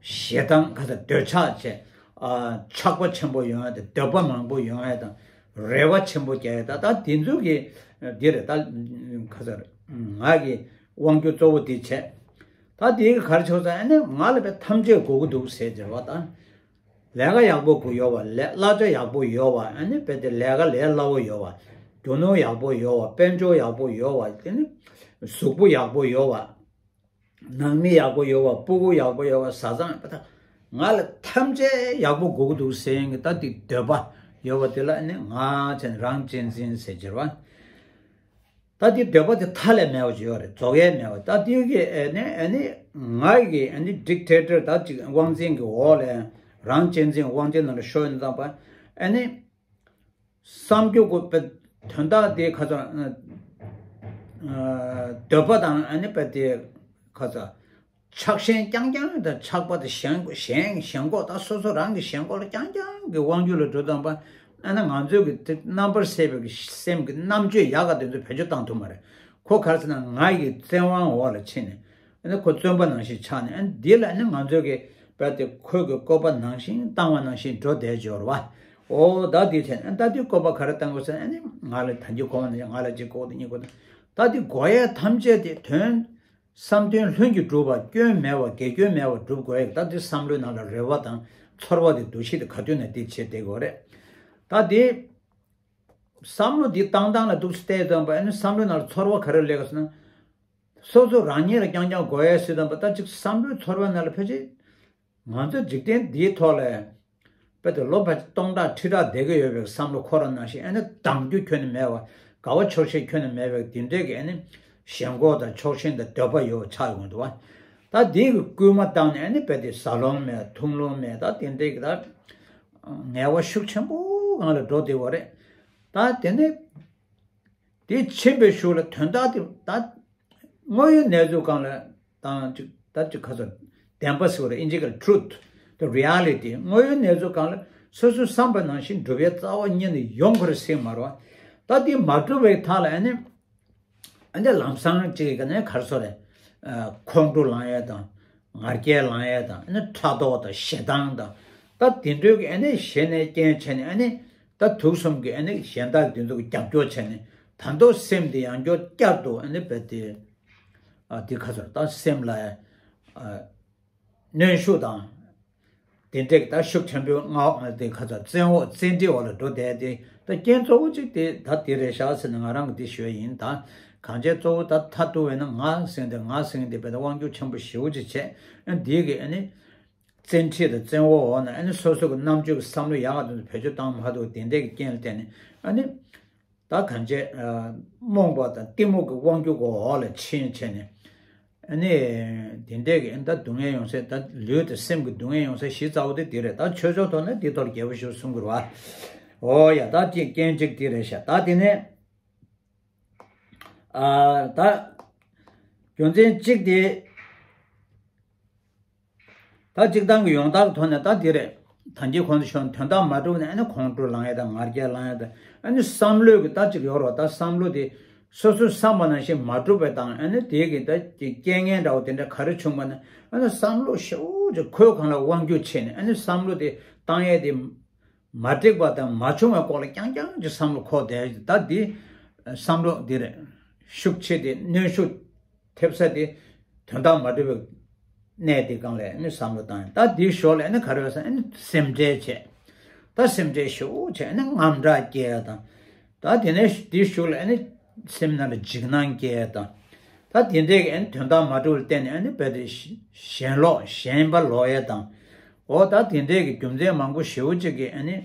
ཞེ་སྡང་ཁ་ཚ་འདོད་ཆགས་བྱས། ཨ་ཆགས་པ་ཆེན་པོ་ཡོང་ཡ་དང་འདོད་པ་མང་པོ་ཡོང་ཡ་དང་རེ་བ་ཆེན་པོ་རྒྱག་ཡ་ད་ད་དེ་ཚོ་གི་འདི་རེད་ད། ཁ་ཚ་ང་གི་དབང་སྒྱུར་གཙོ་བོ་དེ་བྱས། ད་དེ་གི་ག་རེ་བྱས་ཟེར་ན་ཨ་ནི་ང་ལ་དཔེ་ཐམས་ཅད་དགོས་ཀྱི་འདུག་ཟེར་ཟེར་བ་ད། ལས་ཀ་ཡག་པོ་དགོས་ཡོད་པ། ལས་གླ་ཆ་ཡག་པོ་ཡོད་པ། ཨ་ནི་དཔེ་དེ་ལས་ཀ་ལས་སླ་བོ་ཡོད་པ། རྒྱུ་ནོར་ཡག་པོ་ཡོད་པ། དཔལ་འབྱོར་ཡག་པོ་ཡོད་པ། དེ་ནི་གཟུགས་པོ་ཡག་པོ་ཡོད་པ། ནང་མི་ཡག་པོ་ཡོད་པ། སྤུ་གུ་ཡག་པོ་ཡོད་པ། བཟའ་ཚང་ཡག་པོ་ད། ང་ལ་ཐམས་ཅད་ཡག་པོ་དགོས་ཀྱི་འདུག་ཟེར་མཁན་གྱི་ད་དེ་འདོད་པ་ཡོད་པ་དེ་ལ་ཨ་ནི་ང་བྱས་ནས་རང་གཅེས་འཛིན་ཟེར་གྱི་རེད་བ། ད་དེ་འདོད་པ་དེ་མཐའ་ལས་མེད་པ་ཅིག་ཡོད་རེད། རྫོགས་ཡས་མེད་པ། ད་དེ་གི་ཨ་ནི་ཨ་ནི་ང་གི་ཨ་ནི་ཌིག་ཊེ་ཊར་ད་ཅིག་དབང་འཛིན་གྱི་འོག་ལ་རང་གཅེས་འཛིན་དབང་འཛིན་ནང་ལ་ཤོར་ཡོང་དུས་ཙམ་པ་ཨ་ནི་བསམ་རྒྱུ་དགོས་པའི་དོན་དག་དེ་ཁ་ཚ་ཨ་འདོད་པ་དང་ཨ་ནི་དཔེ་དེ་ཁ་ཚ། ཆགས་ཞེན་རྐྱང་རྐྱང་དང་ཆགས་པ་དང་ཞེན་ཞེན་ཞེན་ཁོག་ད་སོ་སོ་རང་གི་ཞེན་ཁོག་ལ་རྐྱང་རྐྱང་གི་དབང་སྒྱུར་ལ་འགྲོ་དང་པ། ཨ་ན་ང་ཚོའི་གི་དེ་རྣམ་པར་སད་པའི་གི་སེམས་ཀྱི་རྣམ་དཔྱོད་ཡག་ག་དེ་ཚོ་བེད་སྤྱོད་བཏང་ཐུབ་མ་རེད། ཁོ་ག་རེ་ཟེར་ན་ང་ཡི་བཙན་དབང་འོག་ལ་ཕྱིན་ནས་ཨ་ན་ཁོ་བཙོན་པ་ནང་བཞིན་ཆགས་ནས་ཨ་ན་འདི་ལ་ཨ་ན་ང་ཚོའི་གི་རྦད་དེ་ཁོས་གི་བཀོད་པ་ནང་བཞིན་བཏང་བ་ནང་བཞིན་འགྲོ་བསྡད་འབྱོར་བ། ཨོ་ད་འདི་བྱས་ན་ཨ་ད་འདི་བཀོད་པ་ག་རེ་བཏང་དགོས་ཟེར་ན་ཨ་ནི་ང་ལ་ད་འདི་གོ་བ་ནང་བཞིན་ང་ལ་གཅིག་གོ་དང་གཉིས་གོ་དང་ད་འདི་གོ་ཡས་ཐམས་ཅད་དེ་དོན། བསམ་དོན་ལྷུན་གྱིས་གྲུབ་པ་སྐྱོན་མེད་པ་དགེ་སྐྱོན་མེད་པ་སྒྲུབ་དགོས་ཡག་ད་དེ་བསམ་བློའི་ནང་ལ་རེ་བ་དང་ ཚོར་བ་དེ་འདུ་ཤེས་དེ་ག་དུས་ནས་དེ་བྱེད་བསྡད་དགོས་རེད། ད་དེ་བསམ་བློ་འདི་བཏང་སྟངས་ལ་འདུག་སེ་བལྟས་ཙམ་པ་ཨ་ནི་བསམ་བློ་ནང་ལ་ཚོར་བ་ག་རེ་སླེབས་ཀ་ཟེར་ན། སོ་སོ་རང་ཉིད་ལ་རྐྱང་རྐྱང་དགོས་ཡ་ཟེར་ཙམ་པ་ད་ཅིག་བསམ་བློའི་ཚོར་བ་ནང་ལ་ཕལ་ཆེར་ང་ཚོ་འཇིག་རྟེན་འདིའི་ཐོག་ལ་དཔེ་དེ་ལོ་ཕལ་ཆེར་སྟོང་ཕྲག་ཁྲི་ཕྲག་བསྡད་ཀྱི་ཡོད་པའི་བསམ་བློ་འཁོར་བ་ནང་བཞིན་ཨ་ནི་གདངས་རྒྱུ་ཁྱོན་ནས་མེད་པ། དགའ་བ་ཆོག་ཤེས་ཁྱོན་ནས་མེད་པའི་དེ་འདྲའི་གི་ཨ་ནི་ཞེན་ཁོག་དང་ཕྱོགས་ཞེན་དང་འདོད་པ་ཡོད་ཆགས་ཡོང་འདུག་བ། ད་དེའི་གི་སྐུལ་མ་བཏང་ནས་ཨ་ནི་དཔེ་དེ་ཟ་ལོང་མེད་འཐུང་ལོང་མེད་ད་དེ་འདྲའི་གི་ད་ངལ་བ་ཤུགས་ཆེན་པོ་ངང་ལ་འགྲོ་བསྡད་པ་རེད། ད་དེ་ནས་དེ་ཕྱིན་པའི་གཞུག་ལ་དོན་དག་དེ་ད་དངོས་ཡོད་གནས་ཚུལ་སྒང་ལ་དང་ཅིག་ད་ཅིག་ག་ཚོད་བདེན་པ་ཟེར་བ་རེད། ཨིན་ཇི་སྐད་ལ་truth the reality དངོས་ཡོད་གནས་ཚུལ་སྒང་ལ་སོ་སོས་བསམ་པ་ནང་བཞིན་འགྲུབ་ཡ་རྩ་བ་ཉིད་ནས་ཡོང་གི་རེད་ཟེར་མ་རེད་བ། ད་དེ་མ་འགྲུབ་པའི་ཐད་ལ་ཨ་ནི་ཨ་ནི་ལམ་སང་ཅིག་གི་ནས་ག་རེ་ཟེར་རེད། ཁོང་ཁྲོ་ལངས་ཡ་དང་ང་རྒྱལ་ལངས་ཡ་དང་ཨ་ནི་ཕྲག་དོག་དང་ཞེ་སྡང་དང་ད་དེ་འདྲའི་གི་ཨ་ནི་ཞེ་ནས་རྐྱེན་བྱས་ནས་ཨ་ནི། ད་དུག་གསུམ་གྱི་ཨ་ནི་གཞན་དག་དེ་ཚོ་གི་རྒྱབ་སྐྱོར་བྱས་ནས་ད་མདོ་སེམས་དེ་ཡང་སྐྱར་བསྐྱར་དུ་ཨ་ནི་བེད་དེ་ཨ་དེ་ཁ་ཚར་ད་སེམས་ལ་ཨ་གནོན་ཤུགས་དང་དེ་འདྲས་ཀྱི་ད་ཤུགས་ཆེན་པོའི་མངའ་འོག་དེ་ཁ་ཚར་བཙན་འོག་བཙན་ཁྲིད་འོག་ལ་འགྲོ་བསྡད་དེ་ད་རྐྱེན་གཙོ་བོ་གཅིག་དེ་ད་དེ་རེད་ཤག་ཟེར་ནས་ང་རང་གི་དེ་ཞུ་ཡ་ཡིན། ད་གང་ཅི་གཙོ་བོ་ད་མཐའ་བསྡུ་བས་ན་ང་ཟེར་དེ་ང་ཟེར་དེ་བེད་ད་དབང་སྒྱུར་ཆེན་པོ་ཞེ་པོ་ཅིག་བྱས་ཨ་འདི་གི་ཨ་ནི། བཙན་ཁྲིད་དང་བཙན་འོག་འོག་ནས་ཨ་ནི་སོ་སོ་གི་རྣམ་དཔྱོད་ཀྱི་བསམ་བློ་ཡག་ག་དུ་བེད་སྤྱོད་བཏང་མ་ཐུབ་དེ་འདྲས་ཀྱི་རྐྱེན་ལ་བརྟེན་ནས་ཨ་ནི་ད་གང་བྱས་རྨོངས་པ་དང་གཏི་མུག་གི་དབང་སྒྱུར་གྱི་འོག་ལ་ཕྱིན་བྱས་ནས་ཨ་ནི་དེ་འདྲས་ཀྱི་ཨ་ནི་ད་སྡུག་བསྔལ་ཡོང་ས་ད་ལུས་དང་སེམས་ཀྱི་སྡུག་བསྔལ་ཡོང་ས་གཞི་རྩ་བོ་དེ་དེ་རེད། ད་ཆོས་ཕྱོགས་ཐོག་ནས་དེ་ཐོག་རྒྱས་པོ་ཞིག་གསུང་དགོས་རེད་བ། འོ་ཡ་ད་ཅིག་རྐྱེན་གཅིག་དེ་རེད་ཤག་ད་དེ་ནས། ཨ་ད་རྒྱུ་མཚན་གཅིག་དེ་ད་གཅིག་དང་གི་ཡོང་སྟངས་ཐོག་ནས་ད་འདི་རེད། ད་གིན་གོང་དུ་ཞུས་དོན་དག་མ་འགྲུབ་ནས་ཨ་ནི་ཁོང་ཁྲོ་ལངས་ཡ་དང་ང་རྒྱལ་ལངས་ཡ་དང་ཨ་ནི་བསམ་བློའི་གི་ད་གཅིག་ཡོད་རེད་བ། ད་བསམ་བློ་དེ་སོ་སོས་བསམ་པ་ནང་བཞིན་མ་འགྲུབ་པ་དང་ཨ་ནི་དེ་གི་ད་རྐྱེན་ངན་འདྲ་བོ་དེ་འདྲ་ག་རེ་བྱུང་བ་ན་ཨ་ནི་བསམ་བློ་ཞེ་པོ་ཅིག་ཁོའི་སྒང་ལ་དབང་སྒྱུར་བྱས་ནས་ཨ་ནི་བསམ་བློ་དེ་བཏང་ཡ་དེ། མ་འགྲིག་པ་དང་མ་བྱུང་བའི་སྐོར་ལ་རྐྱང་རྐྱང་གི་བསམ་བློ་འཁོར་བསྡད། ད་འདི་བསམ་བློ་འདི་རེད། ཤུགས་ཆེ་དེ་གནོན་ཤུགས་ཐེབས་ས་དེ་དོན་དག་མ་འགྲུབ་པའི་གནས་དེ་སྒང་ལ་ནི་བསམ་བློ་བཏང་ཡ། ད་འདི་ཞོར་ལ་ནི་ག་རེ་ཡོད་ཟེར་ན་ནི་སེམས་ཁྲལ་བྱས། ད་སེམས་ཁྲལ་ཞེ་པོ་བྱས་ནི་དངངས་སྐྲག་སྐྱེ་ཡ་དང་། ད་དེ་ནས་དེའི་གཞུག་ལ་ཨ་ནི་སེམས་ནང་ལ་འཇིགས་སྣང་སྐྱེ་ཡ་དང་། ད་དེ་འདྲའི་གི་ཨ་ནི་དོན་དག་མ་འགྲུབ་ལ་བརྟེན་ནས་ཨ་ནི་རྦད་དེ་ཞེན་ལོག་ཞེན་པ་ལོག་ཡ་དང་། འོ་ད་དེ་འདྲའི་གི་རྒྱུ་མཚན་མང་པོ་ཞེ་པོ་ཅིག་གིས་ཨ་ནི་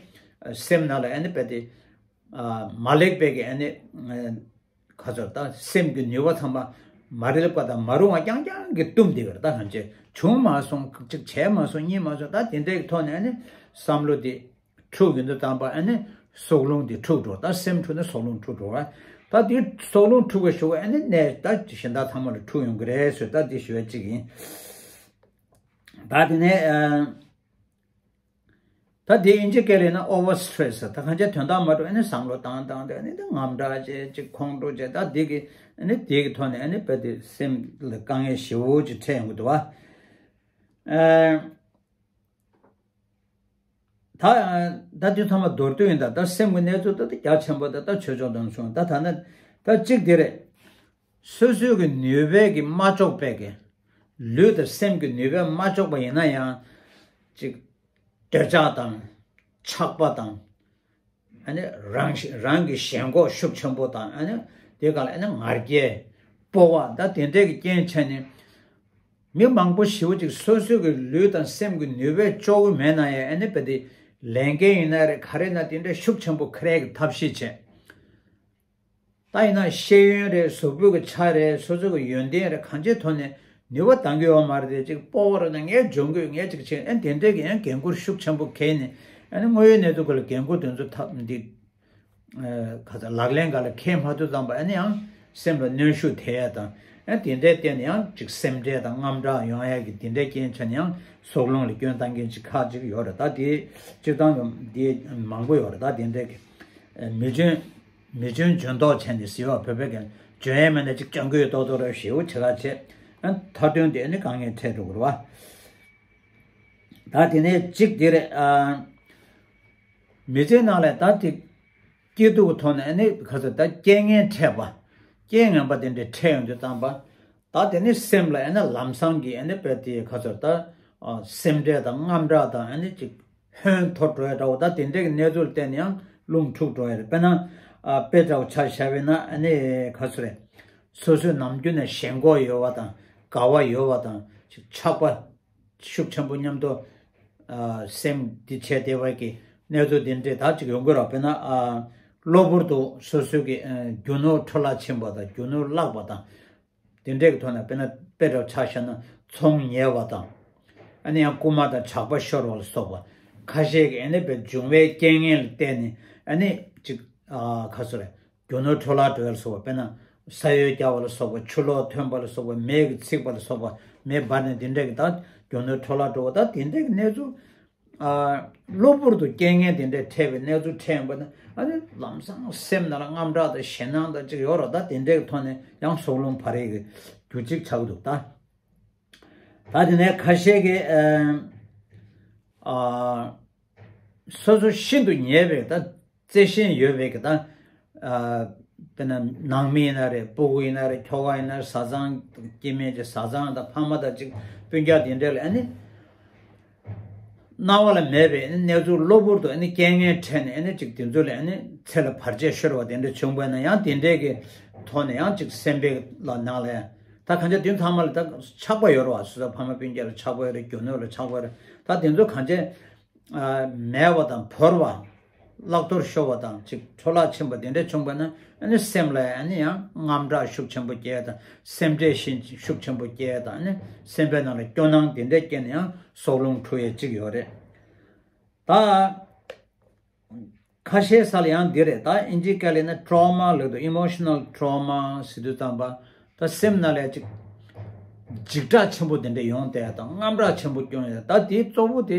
སེམས་ནང་ལ་ཨ་ནི་རྦད་དེ་མ་ལེགས་པའི་གི་ཨ་ནི་ཁ་ཚོར་ད་སེམས་ཀྱི་ནུས་པ་ཚང་མ་མ་རེད་པ་དང་མ་རུང་བ་རྐྱང་རྐྱང་གིས་བཏུམས་བསྡད་པ་རེད། ད་གང་བྱས་བྱུང་མ་སོང་ཅིག་བྱས་མ་སོང་རྙེད་མ་སོང་། ད་དེ་འདྲའི་གི་ཐོག་ནས་ཨ་ནི་བསམ་བློ་དེ། འཁྲུག་ཡོང་དུས་ཙམ་པ་ཨ་ནི་སྲོག་རླུང་དེ་འཁྲུག་འགྲོ། ད་སེམས་འཁྲུག་ན་སྲོག་རླུང་འཁྲུག་འགྲོ་བ། ད་དེ་སྲོག་རླུང་འཁྲུག་པའི་གཞུག་ཨ་ནི་གནས་ད་གཞན་དག་ཚང་མ་ལ་འཁྲུག་ཡོང་གི་རེད་ཟེར་ད་དེ་ཞུ་བ་གཅིག་ཡིན། ད་དེ་ནས་ཨ་ད་དེ་ཨིན་ཇི་སྐད་ལ་ཡིན་ན་over stress ད་གང་ཅི་དོན་དག་མ་འགྲུབ་ཨ་ནི་བསམ་བློ་བཏང་བཏང་སྟེ་ཨ་ནི་དངངས་སྐྲག་བྱས་ཅིག་ཁོང་ཁྲོ་བྱས། ད་དེ་གི་ཨ་ནི་དེ་གི་ཐོག་ནས་ཨ་ནི་དཔེ་དེ་སེམས་ལ་དཀའ་ངལ་ཞེ་པོ་ཅིག་འཕྲད་ཡོང་གི་འདུག་བ། ཨ། ད་ད་དེ་ཚང་མ་མདོར་བསྡུས་ཡིན། ད་ད་སེམས་ཀྱི་གནས་ཚུལ་ད་ད་རྒྱ་ཆེན་པོ་ད་ད་ཆོས་ཕྱོགས་དང་མཚུངས། ད་ད་ན་ད་གཅིག་དེ་རེད། སོ་སོའི་གི་ནུས་པའི་གི་མ་ལྕོགས་པའི་གི་ལུས་དང་སེམས་ཀྱི་ནུས་པས་མ་ལྕོགས་པ་ཡིན་ན་ཡང་ཅིག་འདོད་ཆགས་དང་ཆགས་པ་དང་། ཨ་ནི་རང་རང་གི་ཞེན་ཁོག་ཤུགས་ཆེན་པོ་དང་ཨ་ནི་དེ་ག་ལ་ཨ་ནི་ང་རྒྱལ་སྤོབས་པ་ད་དེ་འདྲས་ཀྱི་རྐྱེན་བྱས་ནས་མི་མང་པོ་ཞེ་པོ་ཅིག་སོ་སོའི་གི་ལུས་དང་སེམས་ཀྱི་ནུས་པས་ལྕོགས་ཀྱི་མེད་ན་ཡང་ཨ་ནི་བེད་དེ་ལས་འགན་ཡིན་ན་རེད་ག་རེ་ན་དེ་འདྲས་ཤུགས་ཆེན་པོ་འཁུར་ཡས་ཀྱི་ཐབས་ཤེས་བྱས། ད་ཡིན་ན་ཤེས་ཡོན་རེད་གཟུགས་པོ་གི་ཆ་རེད་སོ་སོ་གི་ཡོན་ཏན་རེད་གང་ཅིའི་ཐོག་ནས་ནུས་པ་འདང་གི་ཡོད་མ་རེད་དེ་ཅིག་སྤོབས་པ་རེད་ན་ངས་འཇོན་གི་ཡོད་ངས་ཅིག་བྱེད་ཨ་དེ་འདྲས་ཀྱི་ཡང་འགན་ཁུར་ཤུགས་ཆེན་པོ་འཁྱེར་ནས་ཨ་ནི་དངོས་ཡོད་གནས་ཚུལ་སྐོར་ལ་འགན་ཁུར་དེ་ཚོ་ཐབས་འདི་ག་ཚ་ལག་ལེན་ག་ལ་འཁྱེར་མ་ཐུབ་ཙམ་པ་ཨ་ནི་ཡང་སེམས་ལ་གནོན་ཤུགས་ཐེབས་ཡ་དང་ཨ་དེ་འདྲས་བརྟེན་ནས་ཡང་ཅིག་སེམས་ཁྲལ་དང་དངངས་སྐྲག་ཡོང་ཡ་གི་དེ་འདྲས་རྐྱེན་ཆ་ནས་ཡང་སྲོག་རླུང་ལ་སྐྱོན་བཏང་མཁན་ཅིག་ཁག་ཅིག་ཡོད་རེད། ད་དེ་སྤྱིར་བཏང་དུ་དེ་མང་པོ་ཡོད་རེད། ད་དེ་འདྲས་ཀྱི་མི་འཇོན། མི་འཇོན་འཇོན་མདོག་བྱས་ནས་ཟེར་བ་བོད་པའི་གི་འཇོན་ཡས་མེད་ན་ཅིག་སྐྱོན་གོས་ཏོག་ཏོག་རེ་ཞེ་པོ་བྱེད་ག་བྱེད། ཨ་མཐའ་དོན་དེ་ནི་དཀའ་ངལ་འཕྲད་འགྲོ་གི་རེད་བ། ད་དེ་ནས་གཅིག་དེ་རེད་ཨ། མི་ཚེའི་ནང་ལ་ད་དེ་སྐྱིད་སྡུག་གི་ཐོག་ནས་ཨ་ནི་ག་ཚོད་ད་རྐྱེན་ངན་འཕྲད་པ། རྐྱེན་ངན་པ་དེ་འདྲ་འཕྲད་ཡོང་དུས་ཙམ་པ། ད་དེ་ནི་སེམས་ལ་ཨ་ནི་ལམ་སང་གི་ཨ་ནི་དཔེ་དེ་ག་ཚོད་ད་ སེམས་ཁྲལ་དང་དངངས་སྐྲག་དང་ཨ་ནི་ཅིག་ཧོན་འཐོར་འགྲོ་ཡ་འདྲ་བོ། ད་དེ་འདྲའི་གི་གནས་ཚུལ་བལྟས་ནས་ཡང་རླུང་འཁྲུག་འགྲོ་ཡ་རེད། དཔེར་ན་ཨ་དཔེ་འདྲ་བོ་ཆ་བཞག་པ་ཡིན་ན་ཨ་ནི་ག་ཚོད་རེད། སོ་སོའི་ནམ་རྒྱུན་ནས་ཞེན་ཁོག་ཡོད་པ་དང་དགའ་བ་ཡོད་པ་དང་ཅིག་ཆགས་པ་ཤུགས་ཆེན་པོ་མཉམ་དུ་ཨ་སེམས་འདི་བྱས་བསྡད་པ་གི་གནས་ཚུལ་འདི་འདྲས་ད་ཅིག་ཡོང་གི་རེད། དཔེར་ན་ཨ་གློ་བུར་དུ་སོ་སོའི་གི་ཨ་རྒྱུ་ནོར་འཕྲོ་བརླག་ཕྱིན་པ་དང་རྒྱུ་ནོར་བརླག་པ་དང་དེ་འདྲས་ཀྱི་ཐོག་ནས། དཔེར་ན་དཔེ་འདྲ་ཆ་བཞག་ན་ཚོང་ཉལ་བ་དང་། ཨ་ནི་ཡང་རྐུན་མ་དང་ཇག་པ་ཤོར་བ་ལ་སོགས་པ་ཁ་ཤས་ཀྱིས་ཨ་ནི་བའི་འབྱུང་བའི་རྐྱེན་ངན་ལ་བརྟེན་ནས་ཨ་ནི་ཅིག་ཨ་ག་ཚོད་རེད། རྒྱུ་ནོར་འཕྲོ་བརླག་འགྲོ་ཡ་ལ་སོགས་པ། དཔེར་ན་ས་གཡོས་བརྒྱབ་པ་ལ་སོགས་པ། ཆུ་ལོག་ཐོན་པ་ལ་སོགས་པ། མེ་གིས་འཚིག་པ་ལ་སོགས་པ། མེ་འབར་ནས་དེ་འདྲས་ཀྱི་ད་རྒྱུ་ནོར་འཕྲོ་བརླག་འགྲོ་བ། ད་དེ་འདྲས་ཀྱི་གནས་ཚུལ་ཨ་གློ་བུར་དུ་རྐྱེན་ངན་དེ་འདྲས་འཕྲད་པའི་གནས་ཚུལ་འཕྲད་ཡོང་པ་ན་ཨ་ནི་ལམ་སང་སེམས་ནང་ལ་དངངས་སྐྲག་དང་ཞེད་སྣང་དང་ཅིག་ཡོད་རེད། ད་དེ་འདྲས་ཀྱི་ཐོག་ནས་ཡང་སྲོག་རླུང་འཕར་ཡས་ཀྱི་རྒྱུ་གཅིག་ཆགས་ཀྱི་འདུག་ད་ད་དེ་ནས་ཁ་ཤས་ཀྱིས་ཨ་ཨ་སོ་སོ་ཤིན་ཏུ་ཉེ་བའི་ད་བརྩེ་ཤེས་ཡོད་པའི་གི་ད་ཨ་དཔེར་ན་ནང་མི་ཡིན་ན་རེད། སྤུ་གུ་ཡིན་ན་རེད། ཁྱོ་ག་ཡིན་ན་རེད། བཟའ་ཚང་སྐྱེ་དམན་གྱི་བཟའ་ཚང་དང་ཕ་མ་དང་ཅིག་སྤུན་ཀྱག་དེ་འདྲས་ལ་ཨ་ནི་སྣང་བ་ལ་མེད་པའི་ཨ་ནི་གནས་ཚུལ་གློ་བུར་དུ་ཨ་ནི་རྐྱེན་ངན་འཕྲད་ནས་ཨ་ནི་ཅིག་དེ་ཚོ་ལ་ཨ་ནི་ཚེ་ལ་བར་ཆད་ཤོར་བ་དེ་འདྲ་བྱུང་བས་ན་ཡང་དེ་འདྲས་ཀྱི་ཐོག་ནས་ཡང་ཅིག་སེམས་པའི་ལ་ནང་ལ་ཡང་ད་གང་ཅི་དེ་ཚང་མ་ལ་ད་ཆགས་པ་ཡོད་རེད་བ། སོ་སོ་ཕ་མ་སྤུན་ཀྱག་ལ་ཆགས་པ་ཡོད་རེད། རྒྱུ་ནོར་ལ་ཆགས་པ་ཡོད་རེད། ད་དེ་ཚོ་གང་ཅི་ཨ་མེད་པ་དང་བོར་བ། བརླག་གཏོར་ཤོར་བ་དང་ཅིག་འཕྲོ་བརླག་ཕྱིན་པ་དེ་འདྲ་བྱུང་བ་ན་ཨ་ནི་སེམས་ལ་ཨ་ནི་ཡང་དངངས་སྐྲག་ཤུགས་ཆེན་པོ་སྐྱེ་དང་། སེམས་ཁྲལ་ཤུགས་ཆེན་པོ་སྐྱེ་དང་། ཨ་ནི་སེམས་པའི་ནང་ལ་སྐྱོ་སྣང་དེ་འདྲ་སྐྱེས་ནས་ཡང་སྲོག་རླུང་འཁྲུག་ཡས་ཅིག་ཡོད་རེད། ད་ཁ་ཤས་ས་ལ་ཡང་འདི་རེད། ད་ཨིན་ཇི་སྐད་ལ་ན་trauma ལབ་འདུག emotional trauma ཟེར་དུས་ཙམ་པ། ད་སེམས་ནང་ལ་ཅིག་འཇིགས་སྐྲག་ཆེན་པོ་དེ་འདྲ་ཡོང་བསྡད་དང་། དངངས་སྐྲག་ཆེན་པོ་སྐྱོན་ཡོད། ད་དེའི་གཙོ་བོ་དེ་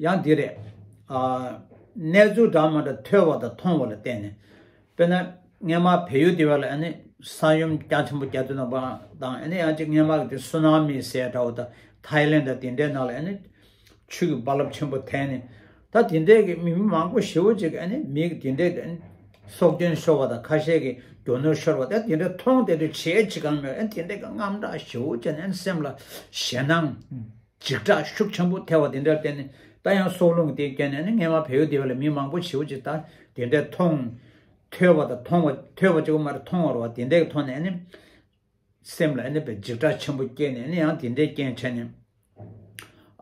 ཡང་འདི་རེད། ཨ་གནས་ཚུལ་འདྲ་མ་འདྲ་ཐོས་པ་དང་མཐོང་བ་ལ་བརྟེན་ནས། དཔེར་ན་སྔོན་མ་བལ་ཡུལ་དེ་བ་ལ་ཨ་ནི་ས་ཡོམ་རྒྱ་ཆེན་པོ་རྒྱག་དུས་ན་པ་དང་། ཨ་ནི་ཡང་ཅིག་སྔོན་མ་གི་དེ་སུ་ན་མི་ཟེར་འདྲ་བོ་དང་། ཐའི་ལེན་ཌ་དེ་འདྲའི་ནང་ལ་ཨ་ནི་ཆུ་གི་རྦ་རླབས་ཆེན་པོ་ཐེབས་ནས། ད་དེ་འདྲའི་གི་མི་མི་མང་པོ་ཞེ་པོ་ཅིག་ཨ་ནི་མི་གི་དེ་འདྲའི་གི་ཨ་ནི་སྲོག་སྐྱོན་ཤོར་བ་དང་། ཁ་ཤས་ཀྱི་རྒྱུ་ནོར་ཤོར་བ་དང་། དེ་འདྲ་མཐོང་བསྡད་དུས་བྱེད་ཅི་གང་མེད། ཨ་ནི་དེ་འདྲའི་གི་དངངས་སྐྲག་ཞེ་པོ་ཅིག་ཨ་ནི་སེམས་ལ་ཞེད་སྣང་འཇིགས་སྐྲག་ཤུགས་ཆེན་པོ་ཐེབས་པ་དེ་འདྲར་བརྟེན་ནས། ད་ཡང་སྲོག་རླུང་གི་དེ་སྐྱེས་ནས་ཨ་ནི་སྔོན་མ་བལ་ཡུལ་དེ་བ་ལ་མི་མང་པོ་ཞེ་པོ་ཅིག་ད་དེ་འདྲའི་མཐོང་ཐོས་པ་དང་། མཐོང་བ་ཐོས་པ་གཅིག་པོ་མ་རེད། མཐོང་བ་རེད་བ། དེ་འདྲའི་གི་ཐོག་ནས་ཨ་ནི་སེམས་ལ་ཨ་ནི་བའི་འཇིགས་སྐྲག་ཆེན་པོ་སྐྱེས་ནས། ཨ་ནི་ཡང་དེ་འདྲའི་རྐྱེན་བྱས་ནས་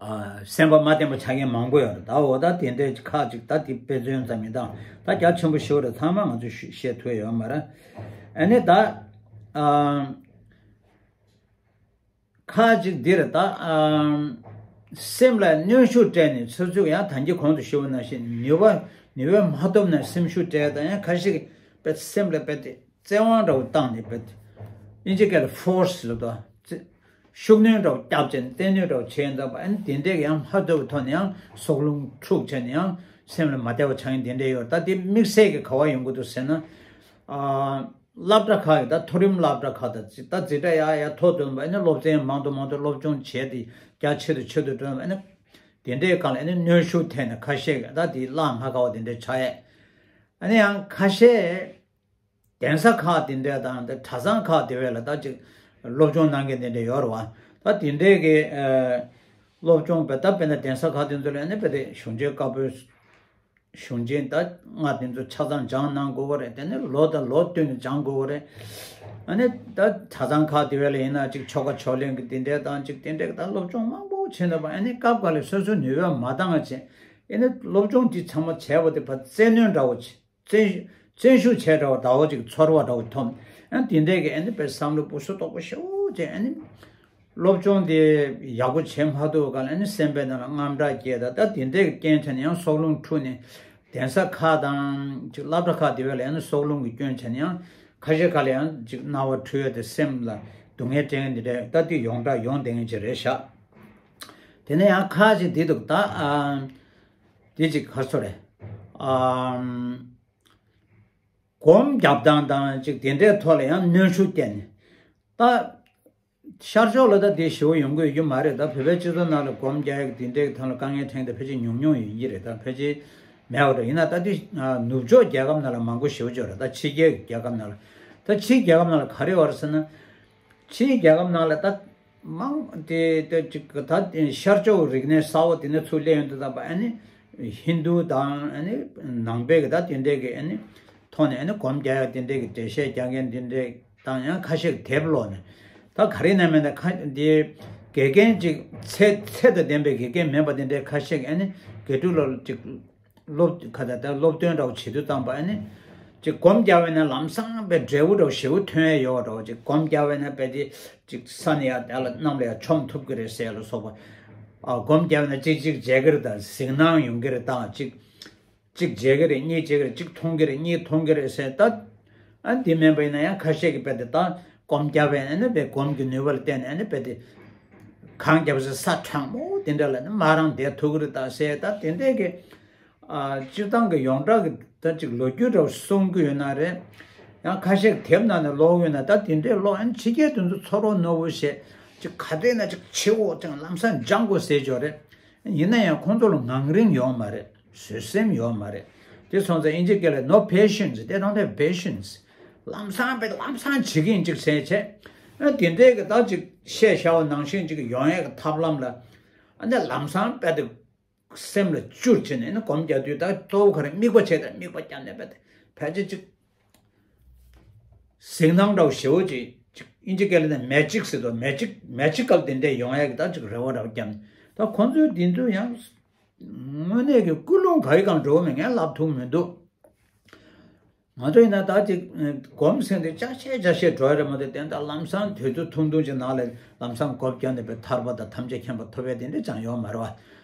ཨ་སེམས་པ་མ་བརྟན་པ་ཆགས་མཁན་མང་པོ་ཡོད་རེད། ད་འོ་ད་དེ་འདྲའི་ཁག་ཅིག་ད་དེ་དཔེ་མཚོན་ཙམ་ཡིན། ད་ད་རྒྱ་ཆེན་པོ་ཞེ་པོ་རེད། ཚང་མ་ང་ཚོས་ཤེས་ཐུབ་ཡོད་མ་རེད། ཨ་ནི་ད་ཨ་ཁག་ཅིག་འདི་རེད། ད་ཨ་སེམས་ལ་གནོན་ཤུགས་སྤྲད་ནས། སོ་སོས་ཡང་ད་གིན་གོང་དུ་ཞུས་པ་ནང་བཞིན་ནུས་པ་ནུས་པ་མ་ཐོབ་ན་སེམས་ཤུགས་སྤྲད་དང་། ཡང་ཁ་ཤས་ཀྱིས་དཔེ་སེམས་ལ་དཔེ་དེ་བཙན་དབང་འདྲ་བོ་བཏང་ནས། དཔེ་ཨིན་ཇི་སྐད་ལ་ཕོར་སི་ལབ་དོ། ཤུགས་སྣོན་འདྲ་བོ་བརྒྱབ་བྱས་ནས། བཙན་གནོན་འདྲ་བོ་བྱས་ཡིན་ཙང་པ། ཨ་ནི་དེ་འདྲས་ཀྱི་ཡང་མ་ཐོབ་པའི་ཐོག་ནས་ཡང་སྲོག་རླུང་འཁྲུག་བྱས་ནས་ཡང་སེམས་ལ་མ་བདེ་བ་ཆགས་ཡིན་དེ་འདྲས་ཡོད། ད་དེ་དམིགས་བསལ་གྱི་ག་བ་ཡོང་གི་འདུག་ཟེར་ན། ཨ་སློབ་གྲྭ་ཁག་གི་ད་མཐོ་རིམ་སློབ་གྲྭ་ཁག་ད་ད་འཛིན་གྲྭ་ཡར་ཡར་མཐོ་འགྲོ་བ། ཨ་ནི་སློབ་ཚན་མང་དུ་མང་དུ་སློབ་སྦྱོང་བྱས་ཏེ་རྒྱ་ཆེ་རུ་ཆེ་རུ་འགྲོ་བ། ཨ་ནི་དེ་འདྲའི་སྒང་ལ་ཨ་ནི་གནོན་ཤུགས་ཐེབས་ནས་ཁ་ཤས་ཀྱིས་ད་དེ་བརླག་སྨྲ་དགའ་བ་དེ་འདྲ་ཆགས་ཡས། ཨ་ནི་ཡང་ཁ་ཤས་གདན་ས་ཁག་དེ་འདྲ་དང་། དེ་གྲྭ་ཚང་ཁག་དེ་བས་ལ་ད་ཅིག་སློབ་སྦྱོང་གནང་མཁན་དེ་འདྲ་ཡོད་རེད་བ། ད་དེ་འདྲའི་གི་ཨ་སློབ་སྦྱོང་བས། ད་དཔེར་ན་གདན་ས་ཁག་དེ་ཚོ་ལ་ཨ་ནི་དཔེ་དེ་གཞུང་ཆེན་བཀའ་པོད། གཞུང་ཆེན་ད་ལྔ་དེ་ཚོ་ཆ་ཚང་སྦྱང་གནང་དགོས་པ་རེད། དེ་ནས་ལོ་དང་ལོ་བསྟུན་ནས་སྦྱང་དགོས་པ་རེད། ཨ་ནི་ད་གྲྭ་ཚང་ཁག་དེ་བས་ལ་ཡིན་ན་ཅིག་ཆོ་ག་ཕྱག་ལེན་གྱི་དེ་འདྲ་དང་། ཅིག་དེ་འདྲ་གི་ད་སློབ་སྦྱོང་མང་པོ་བྱས་ནས་པ། ཨ་ནི་སྐབས་འགའ་ལ་སོ་སོའི་ནུས་པ་མ་འདང་བ་བྱས། ཨ་ནི་སློབ་སྦྱོང་དེ་ཚང་མ་བྱས་པ་དེ་ཕར་བཙན་གནོན་འདྲ་བོ་བྱས། བཙན་བཙན་ཤུགས་བྱས་འདྲ་བོ་ཟླ་བ་གཅིག་ཚོར་བ་འདྲ་བོ་ཐོབ། ཨ་དེ་འདྲས་ཀྱི་ཨ་ནི་དཔེ་བསམ་བློ་སྤུ་སུ་དོག་པོ་ཞེ་པོ་བྱས། ཨ་ནི་སློབ་སྦྱོང་དེ་ཡག་པོ་བྱེད་མ་ཐུབ་ག་ལ་ཨ་ནི་སེམས་པའི་ནང་ལ་དངངས་སྐྲག་སྐྱེས། ད་ད་དེ་འདྲས་ཀྱི་རྐྱེན་བྱས་ནས་ཡང་སྲོག་རླུང་འཁྲུགས་ནས། གདན་ས་ཁག་དང་ཅིག་སློབ་གྲྭ་ཁག་དེ་བས་ལ་ཡང་ན་སྲོག་རླུང་གི་སྐྱོན་བྱས་ནས་ཡང་ཁ་ཤས་ཁ་ལ་ཡང་ཅིག་སྣང་བ་འཁྲུལ་ཡ་དེ། སེམས་ལ་སྡུག་བསྔལ་སྤྲད་མཁན་དེ་འདྲས་ད་དེ་ཡོངས་གྲགས་ཡོང་བསྡད་མཁན་ཅིག་རེད་ཤག་དེ་ནས་ཡང་ཁ་ཅིག་འདི་འདུག་ད་ཨ་དེ་ཅིག་ག་རེ་ཟེར་དགོས་རེད། ཨམ། སྒོམ་རྒྱབ་སྟངས་དང་ཅིག་དེ་འདྲའི་ཐོག་ལ་ཡང་གནོན་ཤུགས་བསྐྱལ་ནས། ད་ཤར་ཕྱོགས་ལ་ད་དེ་ཞེ་པོ་ཡོང་གི་ཡོད་རྒྱུ་མ་རེད། ད་བོད་པའི་སྤྱི་ཚོགས་ནང་ལ་སྒོམ་རྒྱག་ཡག་དེ་འདྲའི་ཐོག་ལ་དཀའ་ངལ་འཕྲད་མཁན་དེ་ཕལ་ཆེར་ཉུང་ཉུང་ཡིན་གྱི་རེད། ད་ཕལ་ཆེར་མེད་པ་འདྲ། ཡིན་ན་ད་དེ་ནུབ་ཕྱོགས་རྒྱལ་ཁབ་ནང་ལ་མང་པོ་ཞེ་པོ་ཅིག་ཡོད་རེད། ད་ཕྱི་རྒྱལ་གྱི་རྒྱལ་ཁབ་ནང་ལ། ད་ཕྱིའི་རྒྱལ་ཁབ་ནང་ལ་ག་རེ་ཡོད་རེད་ཟེར་ན། ཕྱིའི་རྒྱལ་ཁབ་ནང་ལ་ད་ མང་དེ་དེ་ཅིག་ད་ཤར་ཕྱོགས་རིག་གནས་གསར་བ་དེ་ནས་ཚུར་སླེབས་ཡོང་དུས་ཙམ་པ་ཨ་ནི་ཧིན་རྡུ་དང་ཨ་ནི་ནང་པའི་གི་ད་དེ་འདྲའི་གི་ཨ་ནི་ཐོག་ནས་ཨ་ནི་སྒོམ་རྒྱག་ཡ་དེ་འདྲའི་གི་འགྲེལ་བཤད་རྒྱག་མཁན་དེ་འདྲའི་དང་ཡང་ཁ་ཤས་དེབ་ཀློག་ནས། ད་ག་རེ་ན་མེད་ན་ཁ་འདི་དགེ་རྒན་ཅིག་ཚད་ཚད་དང་ལྡན་པའི་དགེ་རྒན་མིན་པ་དེ་འདྲའི་ཁ་ཤས་ཀྱིས་ཨ་ནི་དགེ་ཕྲུག་ལ་ཅིག་སློབ་ཁ་ད་ལྟ་སློབ་སྟོན་འདྲ་བོ་བྱེད་དུས་ཙམ་པ་ཨ་ནི་ཅིག་སྒོམ་རྒྱག་པས་ན་ལམ་སང་པའི་འབྲས་བུ་འདྲ་བོ་ཞེ་པོ་ཐོན་ཡ་ཡོད་འདྲ་བོ། ཅིག་སྒོམ་རྒྱག་པས་ན་པའི་དེ་ཅིག་ས་ནས་ཡར་ཡར་ལ་གནམ་ལ་ཡར་མཆོང་ཐུབ་ཀྱི་རེད་ཟེར་ལ་སོགས་པ། ཨ་སྒོམ་རྒྱག་པས་ན་ཅིག་ཅིག་བྱེད་ཀྱི་རེད་དང་གཟིགས་སྣང་ཡོང་གི་རེད་དང་ཅིག་གཅིག་བརྗེད་ཀྱི་རེད། གཉིས་བརྗེད་ཀྱི་རེད། གཅིག་མཐོང་གི་རེད། གཉིས་མཐོང་གི་རེད་ཟེར། ད་ཨ་འདི་མིན་པ་ཡིན་ན་ཡང་ཁ་ཤས་ཀྱིས་རྦད་དེ་ད་སྒོམ་རྒྱབ་པས་ཨ་ནི་རྦད་སྒོམ་གྱི་ནུས་པ་ལ་བརྟེན་ནས་ཨ་ནི་རྦད་དེ་གངས་རྒྱབ་ས་ས་གྲང་མོ་དེ་འདྲ་ལ་ནི་མར་རང་བསྡད་ཐུབ་ཀྱི་རེད་ད་ཟེར། ད་དེ་འདྲས་ཀྱི་ཨ་སྤྱིར་བཏང་གི་ཡོངས་གྲགས་ཀྱི་ད་ཅིག་ལོ་རྒྱུས་འདྲ་བོ་གསུང་གི་ཡོད་ན་རེད། ཡང་ཁ་ཤས་དེབ་ནང་ནས་ཀློག་ཡོད་ན་ད་དེ་འདྲས་ཀློག་ཨ་ནི་ཕྱི་རྒྱལ་དེ་ཚོ་ཚོར་བ་རྣོ་བོ་ཞེས་ཅིག་ག་དེ་ན་ཅིག་ཆེ་བོ་ཅང་ལམ་སང་སྦྱང་དགོས་ཟེར་ཅོག་རེད། ཡིན་ན་ཡང་ཁོང་ཚོ་ལ་ངང་རིང་ཡོད་མ་རེད། བཟོད་སེམས་ཡོད་མ་རེད། དེ་སོང་ཙང་དབྱིན་ཇི་སྐད་ལ་no patience, they don't have patience. ལམ་སང་པའི་ལམ་སང་བྱེད་ཀྱིན་ཅིག་ཟེར་བྱས། ཨ་དེ་འདྲའི་གི་ད་ཅིག་བཤད་བྱ་བ་ནང་བཞིན་ཅིག་ཡོང་ཡས་ཀྱི་ཐབས་ལམ་ལ་ཨ་ནི་ལམ་སང་པའི་དེ་སེམས་ལ་བཅུར་བྱས་ནས་ཨ་ནི་སྒོམ་རྒྱག་དུས་ད་གཙོ་བོ་ག་རེ་དམིགས་པ་བྱས་ཏེ་དམིགས་པ་བརྒྱབ་ནས་པའི་དེ་ཕལ་ཆེར་ཅིག་གཟིགས་སྣང་འདྲ་བོ་ཞེ་བོ་ཅིག་ཅིག་དབྱིན་ཇི་སྐད་ལ་ནི་མེ་ཇིག་ཟེར་དོ། མེ་ཇིག་མེ་ཇིག་གལ་དེ་འདྲས་ཡོང་ཡ་གི་ད་ཅིག་རེ་བ་འདྲ་བོ་བརྒྱབ་ནས། ད་ཁོང་ཚོའི་འདི་ཚོ་ཡང་དངོས་གནས་ཀྱི་ཀུན་སློང་ག་ཡི་གང་འགྲོ་མེད་ངས་ལབ་ཐུབ་མི་འདུག་ང་ཚོ་ཡིན་ན་ད་ཅིག་སྒོམ་ཟེར་དེ་ཅག་ཤེས་ཅག་ཤེས་འགྲོ་ཡ་རེད་མ་གཏོགས་དེ་ད་ལམ་སང་དུས་ཚོད་ཐུང་ཐུང་ཅིག་ནང་ལ་ལམ་སང་སྒོམ་བརྒྱབ་ནས་པའི་ཐར་པ་དང་ཐམས་ཅད་མཁྱེན་པ་ཐོབ་ཡ་དེ་འདྲས་ཅང་ཡོད་མ་རེད་བ།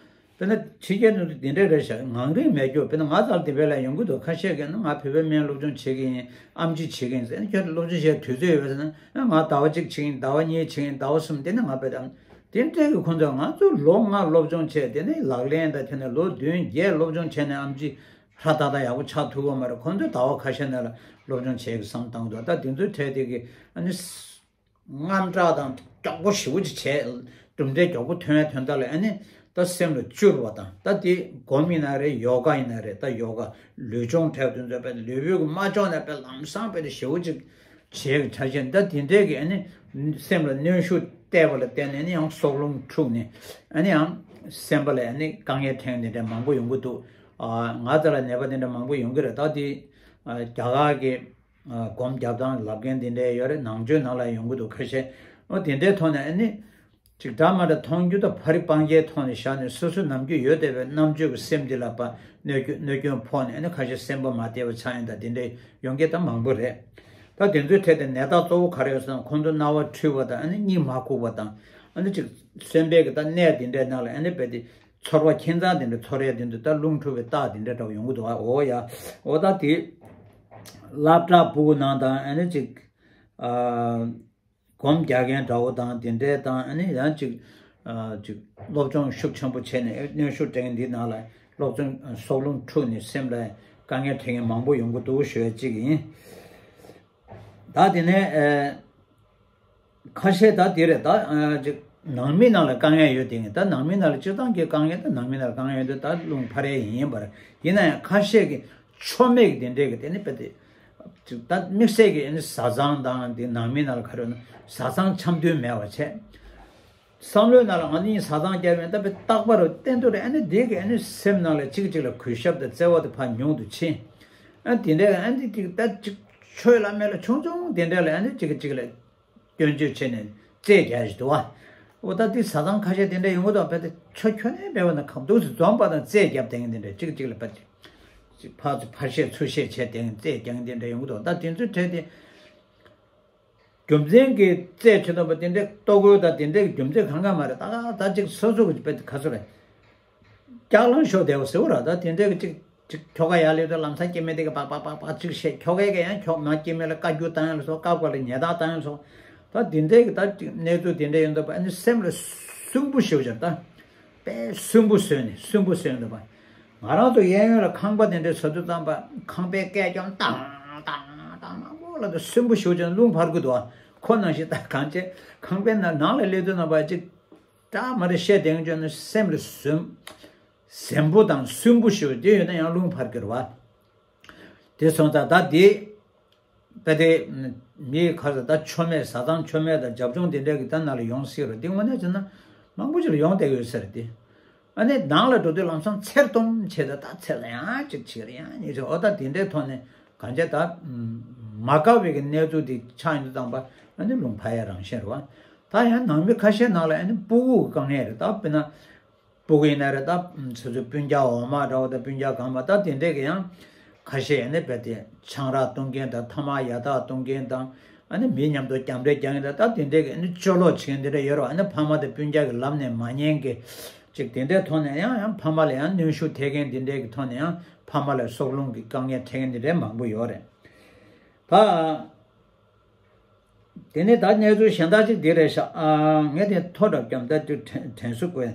དཔེར་ན་ཕྱི་རྒྱལ་ནང་དུ་འདི་འདྲ་རེད་ཤག་ངང་རིང་མེད་རྒྱུ། དཔེར་ན་ང་ཚོ་འདི་བས་ལ་ཡོང་གི་འདུག་ཁ་ཤས་ཀྱིས་ནི་ང་བོད་པའི་སྨན་སློབ་སྦྱོང་བྱེད་ཀྱི་ཡིན། ཨེམ་ཆི་བྱེད་ཀྱི་ཡིན་ཟེར་ནས། ཁྱོད་སློབ་སྦྱོང་བྱེད་དུས་ཚོད་ཡོད་པས་ཟེར་ན། ང་ཟླ་བ་གཅིག་བྱེད་ཀྱི་ཡིན། ཟླ་བ་གཉིས་བྱེད་ཀྱི་ཡིན། ཟླ་བ་གསུམ། དེ་ནས་ང་བོད་དང་དེ་འདྲའི་གི་ཁོང་ཚོས་ང་ཚོ་ལོ་ལྔ་སློབ་སྦྱོང་བྱས། དེ་ནས་ལག་ལེན་དང་དེ་ནས་ལོ་བདུན་བརྒྱད་སློབ་སྦྱོང་བྱས་ནས་ཨེམ་ཆི་ཧྲ་ཏག་ཏག་ཡག་པོ་ཆགས་ཐུབ་ཀྱི་མ་རེད། ཁོང་ཚོས་ཟླ་བ་ཁ་ཤས་ནང་ལ་སློབ་སྦྱོང་བྱས་ཀྱི་བསམ་བཏང་གི་འདུག་ད་དེ་ཚོའི་གྲས་དེ་གི་ཨ་ནི། དངངས་སྐྲག་དང་མགྱོགས་པོ་ཞེ་པོ་ཅིག་བྱས། གྲུབ་འབྲས་མགྱོགས་པོ་ཐོན་ཡ་ཐོན་ཐབས་ལ་ཨ་ནི་ད་སེམས་ལ་བཅུར་བ་དང་། ད་དེ་སྒོམ་ཡིན་ན་རེད། ཡོ་ག་ཡིན་ན་རེད། ད་ཡོ་ག་ལུས་སྦྱོང་ཐེབས་དུས་ཚོད་པས་ལུས་པོའི་གི་མ་ལྕོགས་ན་པས་ལམ་སང་པས་དེ་ཞེ་པོ་ཅིག་བྱས་གི་ཆ་ཤས། ད་དེ་འདྲས་གི་ཨ་ནི་སེམས་ལ་གནོན་ཤུགས་བརྟས་པ་ལ་བརྟེན་ནས་ཨ་ནི་ཡང་སྲོག་རླུང་འཁྲུགས་ནས་ཨ་ནི་ཡང་སེམས་པ་ལ་ཨ་ནི་དཀའ་ངལ་འཕྲད་མཁན་དེ་འདྲ་མང་པོ་ཡོང་གི་འདུག་ཨ་ང་ཚོ་ལ་ནད་པ་དེ་འདྲ་མང་པོ་ཡོང་གི་རེད། ད་དེ་ཨ་རྒྱ་གར་གི་སྒོམ་རྒྱབ་སྟངས་ལབ་མཁན་དེ་འདྲ་ཡོད་རེད། ནང་ཆོས་ནང་ལ་ཡོང་གི་འདུག་ཁ་ཤས། ཨོ་དེ་འདྲའི་ཐོག་ནས་ཨ་ནི་ཅིག་འདྲ་མ་འདྲ་མཐོང་རྒྱུ་དང་། ཕ་རི་སྤང་རྒྱའི་ཐོག་ནས་བཞག་ནས་སོ་སོའི་ནམ་རྒྱུན་ཡོད་བསྡད་པའི་རྣམ་དཔྱོད་ཀྱི་སེམས་འདི་ལ་ཕར་གནོད་སྐྱོན་གནོད་སྐྱོན་ཕོག་ནས་ཨ་ནི་ཁ་ཤས་སེམས་པ་མ་བདེ་བ་ཆགས་ཡིན་ད་དེ་འདྲའི་ཡོང་མཁན་ད་མང་པོ་རེད། ད་དེ་ཚོའི་གྲས་དེ་ནད་རྟགས་གཙོ་བོ་ག་རེ་ཡོད་ཟེར་ན། ཁོང་ཚོ་རྣ་བ་འཁྲུལ་བ་དང་། ཨ་ནི་གཉིད་མ་ཁུག་པ་དང་། ཨ་ནི་ཅིག་སེམས་པའི་གི་ད་གནས་དེ་འདྲའི་ནང་ལ་ཨ་ནི་རྦད་དེ་ཚོར་བ་ཁྱད་མཚར་དེ་འདྲ་ཚོར་ཡ་དེ་འདུག་ད་རླུང་འཁྲུགས་པའི་རྟགས་དེ་འདྲ་འདྲ་བོ་ཡོང་གི་འདུག་ཨ་འོ་ཡ། འོ་ད་དེ་སློབ་གྲྭ་ཕྲུ་གུ་ནང་དང་། ཨ་ནི་ཅིག་ཨ་སྒོམ་རྒྱག་མཁན་འདྲ་བོ་དང་དེ་འདྲའི་དང་། ཨ་ནི་ཡང་ཅིག་ཨ་ཅིག་སློབ་སྦྱོང་ཤུགས་ཆེན་པོ་བྱས་ནས་གནོན་ཤུགས་སྤྲད་མཁན་འདི་ནང་ལ་སློབ་སྦྱོང་སྲོག་རླུང་འཁྲུགས་ནས་སེམས་ལ་དཀའ་ངལ་འཕྲད་མཁན་མང་པོ་ཡོང་གི་འདུག་ཞུ་ཡ་གཅིག་ཡིན། ད་དེ་ནས་ཨ་ཁ་ཤས་ད་དེ་རེད། ད་ཨ་ཅིག་ནང་མི་ནང་ལ་དཀའ་ངལ་ཡོད་དེ་ངས། ད་ནང་མི་ནང་ལ་སྤྱིར་བཏང་གི་དཀའ་ངལ། ད་ནང་མི་ནང་ལ་དཀའ་ངལ་ཡོད་དེ་ད་རླུང་འཕར་ཡས་ཡིན་པར། ཡིན་ན་ཡང་ཁ་ཤས་ཀྱི་ཆོ་མེད་ཀྱི་དེ་འདྲས་ཀྱི་དེ་ནི་དཔེ་དེ་ཅིག་ད་དམིགས་བསལ་གྱི་ཨ་ནི་བཟའ་ཚང་དང་དེ་ནང་མི་ནང་ལ་ག་རེ་ཡོད་ན་བཟའ་ཚང་འཆམ་མཐུན་མེད་པ་བྱས། བསམ་བློའི་ནང་ལ་ང་ནི་བཟའ་ཚང་རྒྱབ་ཡིན་ད་དཔེ་རྟག་པར་བསྟན་དུ་རེད། ཨ་ནི་དེ་གི་ཨ་ནི་སེམས་ནང་ལ་གཅིག་གཅིག་ལ་གུས་ཞབས་དང་བརྩེ་བ་དེ་ཕར་ཉུང་དུ་ཕྱིན། ཨ་དེ་འདྲས་ཨ་ནི་ཅིག་ད་ཅིག་ཆོས་ལ་མེད་ལ་ཆུང་ཆུང་དེ་འདྲས་ལ་ཨ་ནི་གཅིག་གིས་གཅིག་ལ་སྐྱོན་བརྗོད་བྱས་ནས་རྩོད་རྒྱག་བཞིན་འདུག་བ། འོ་ད་དེ་བཟའ་ཚང་ཁ་ཤས་དེ་འདྲ་ཡོང་གི་འདུག་དཔེ་དེ་ཆོ་ཁྱོན་ནས་མེད་པ་ན་ཁམས་འདུག་སེ་འཛོམས་པ་དང་རྩོད་རྒྱབ་དེ་འདྲ་གཅིག་གཅིག་ལ་དཔེ་ཅིག་ཕར་ཚུར་ཕར་བཤད་ཚུར་བཤད་བྱས་དེ་རྩོད་རྒྱག་དེ་འདྲ་ཡོང་གི་འདུག་ད་དེ་ཚོའི་གྲས་དེ་རྒྱུ་མཚན་གྱི་རྩོད་བྱེད་དུས་པ་དེ་འདྲའི་ལྟོ་གོས་དང་དེ་འདྲའི་རྒྱུ་མཚན་གང་གང་མ་རེད། ད་ད་ཅིག་སོ་སོ་གི་དཔེ་དེ་ག་ཚོད་རེད། སྐྱག་ལང་ཤོར་བསྡད་པ་ཟེར་བ་ར། ད་དེ་འདྲའི་གི་ཅིག་ཅིག་ཁྱོ་ག་ཡར་སླེབས་དུས་ལམ་སང་སྐྱེ་དམན་དེ་གི་པག་པག་པག་པག་ཅིག་བཤད། ཁྱོ་ག་གི་ཡང་ཁྱོ་མ་སྐྱེ་དམན་ལ་བཀའ་བཀྱོན་བཏང་ཡ་ལ་སོགས། བཀའ་བཀོད་ལ་ཉེས་རྡུང་བཏང་ཡ་ལ་སོགས། ད་དེ་འདྲའི་གི་ད་ཅིག་གནས་ཚུལ་དེ་འདྲ་ཡོང་དུས་པ་ཨ་ནི་སེམས་ལ་སུན་པོ་ཞེ་པོ་ཅིག་ད་དཔེ་སུན་པོ་བཟོས་ནས་སུན་པོ་བཟོས་འདུག་པ། ང་རང་ཚོ་གཡས་གཡོན་ལ་ཁང་པ་དེ་འདྲའི་ཟ་དུས་ཙམ་པ་ཁང་པའི་སྐད་ཀྱང་ཏང་ཏང་ཏང་མང་པོ་ལ་ད་སུན་པོ་ཞེ་པོ་ཅིག་རླུང་འཕར་གི་འདུག་པ། ཁོ་ནང་བཞིན་ད་གང་བྱས་ཁང་པའི་ནང་ནང་ལ་སླེབས་དུས་ཙམ་པ་ཅིག་ད་མ་རེད་བཤད་དེང་བྱོན་ནས་སེམས་ལ་སུན། ཟིན་པོ་དང་སུན་པོ་ཞེ་པོ་དེ་ཡོད་ན་ཡང་རླུང་འཕར་གྱི་རེད་བ། དེ་སོང་ཙང་ད་དེ་དཔེ་དེ་ མིའི་ཁ་ས་ད་མཆོད་མེ་བཟའ་ཚང་མཆོད་མེ་དང་རྒྱབ་ལྗོངས་དེ་འདྲས་ཀྱི་ད་ནང་ལ་ཡོང་སྲིད་རེད། དེ་དངོས་གནས་བྱས་ན་མང་པོ་ཅིག་ལ་ཡོང་བསྡད་ཡོད་ས་རེད་དེ། ཨ་ནི་ནང་ལ་འགྲོ་དུས་ལམ་སང་འཚེར་སྡོམ་བྱས་ད་ད་འཚེར་ལ་ཡང་ཅིག་བྱེད་རེ་ཡང་ཉེ་ཆ་འོ་ད་དེ་འདྲའི་ཐོག་ནས་གང་བྱས་ད་མ་དགའ་བའི་གི་གནས་ཚུལ་དེ་ཆགས་ཡོང་དུས་ཙམ་པ་ཨ་ནི་རླུང་འཕར་ཡ་རང་བཞིན་རེད་བ། ད་ཡང་ནང་མི་ཁ་ཤས་ནང་ལ་ཨ་ནི་སྤུ་གུ་གི་དཀའ་ངལ་རེད། ད་དཔེར་ན་སྤུ་གུ་ཡིན་ན་རེད། ད་སོ་སོའི་སྤུན་ཀྱག་འོག་མ་འདྲ་བོ་དང་སྤུན་ཀྱག་རྐང་པ་ད་དེ་འདྲས་ཀྱི་ཡང་ཁ་ཤས་ཨ་ནི་རྦད་དེ་ཆང་རག་བཏུང་མཁན་དང་ཐ་མག་ཡག་ཐག་བཏུང་མཁན་དང་ཨ་ནི་མི་མཉམ་དུ་རྒྱབ་འདྲེ་རྒྱག་མཁན་དང་ད་དེ་འདྲས་ཀྱི་ཨ་ནི་སྤྱོད་ལོག་བྱེད་མཁན་དེ་འདྲ་ཡོད་རེད་བ། ཨ་ནི་ཕ་མ་དང་སྤུན་ཀྱག་གི་ལམ་ནས་མ་ཉན་གི་ཅིག་དེ་འདྲའི་ཐོག་ནས་ཡང་ཡང་ཕ་མ་ལ་ཡང་གནོན་ཤུགས་ཐེབས་མཁན་དེ་འདྲའི་གི་ཐོག་ནས་ཡང་ཕ་མ་ལ་སྲོག་རླུང་གི་དཀའ་ངལ་འཕྲད་མཁན་དེ་འདྲའི་མང་པོ་ཡོད་རེད། ད་དེ་ནས་ད་གནས་ཚུལ་གཞན་དག་ཅིག་འདི་རེད་ཤག་ཨ་ངས་དེ་ཐོ་འདྲ་བརྒྱབ་ད་དུ་དྲན་དྲན་གསོ་དགོས།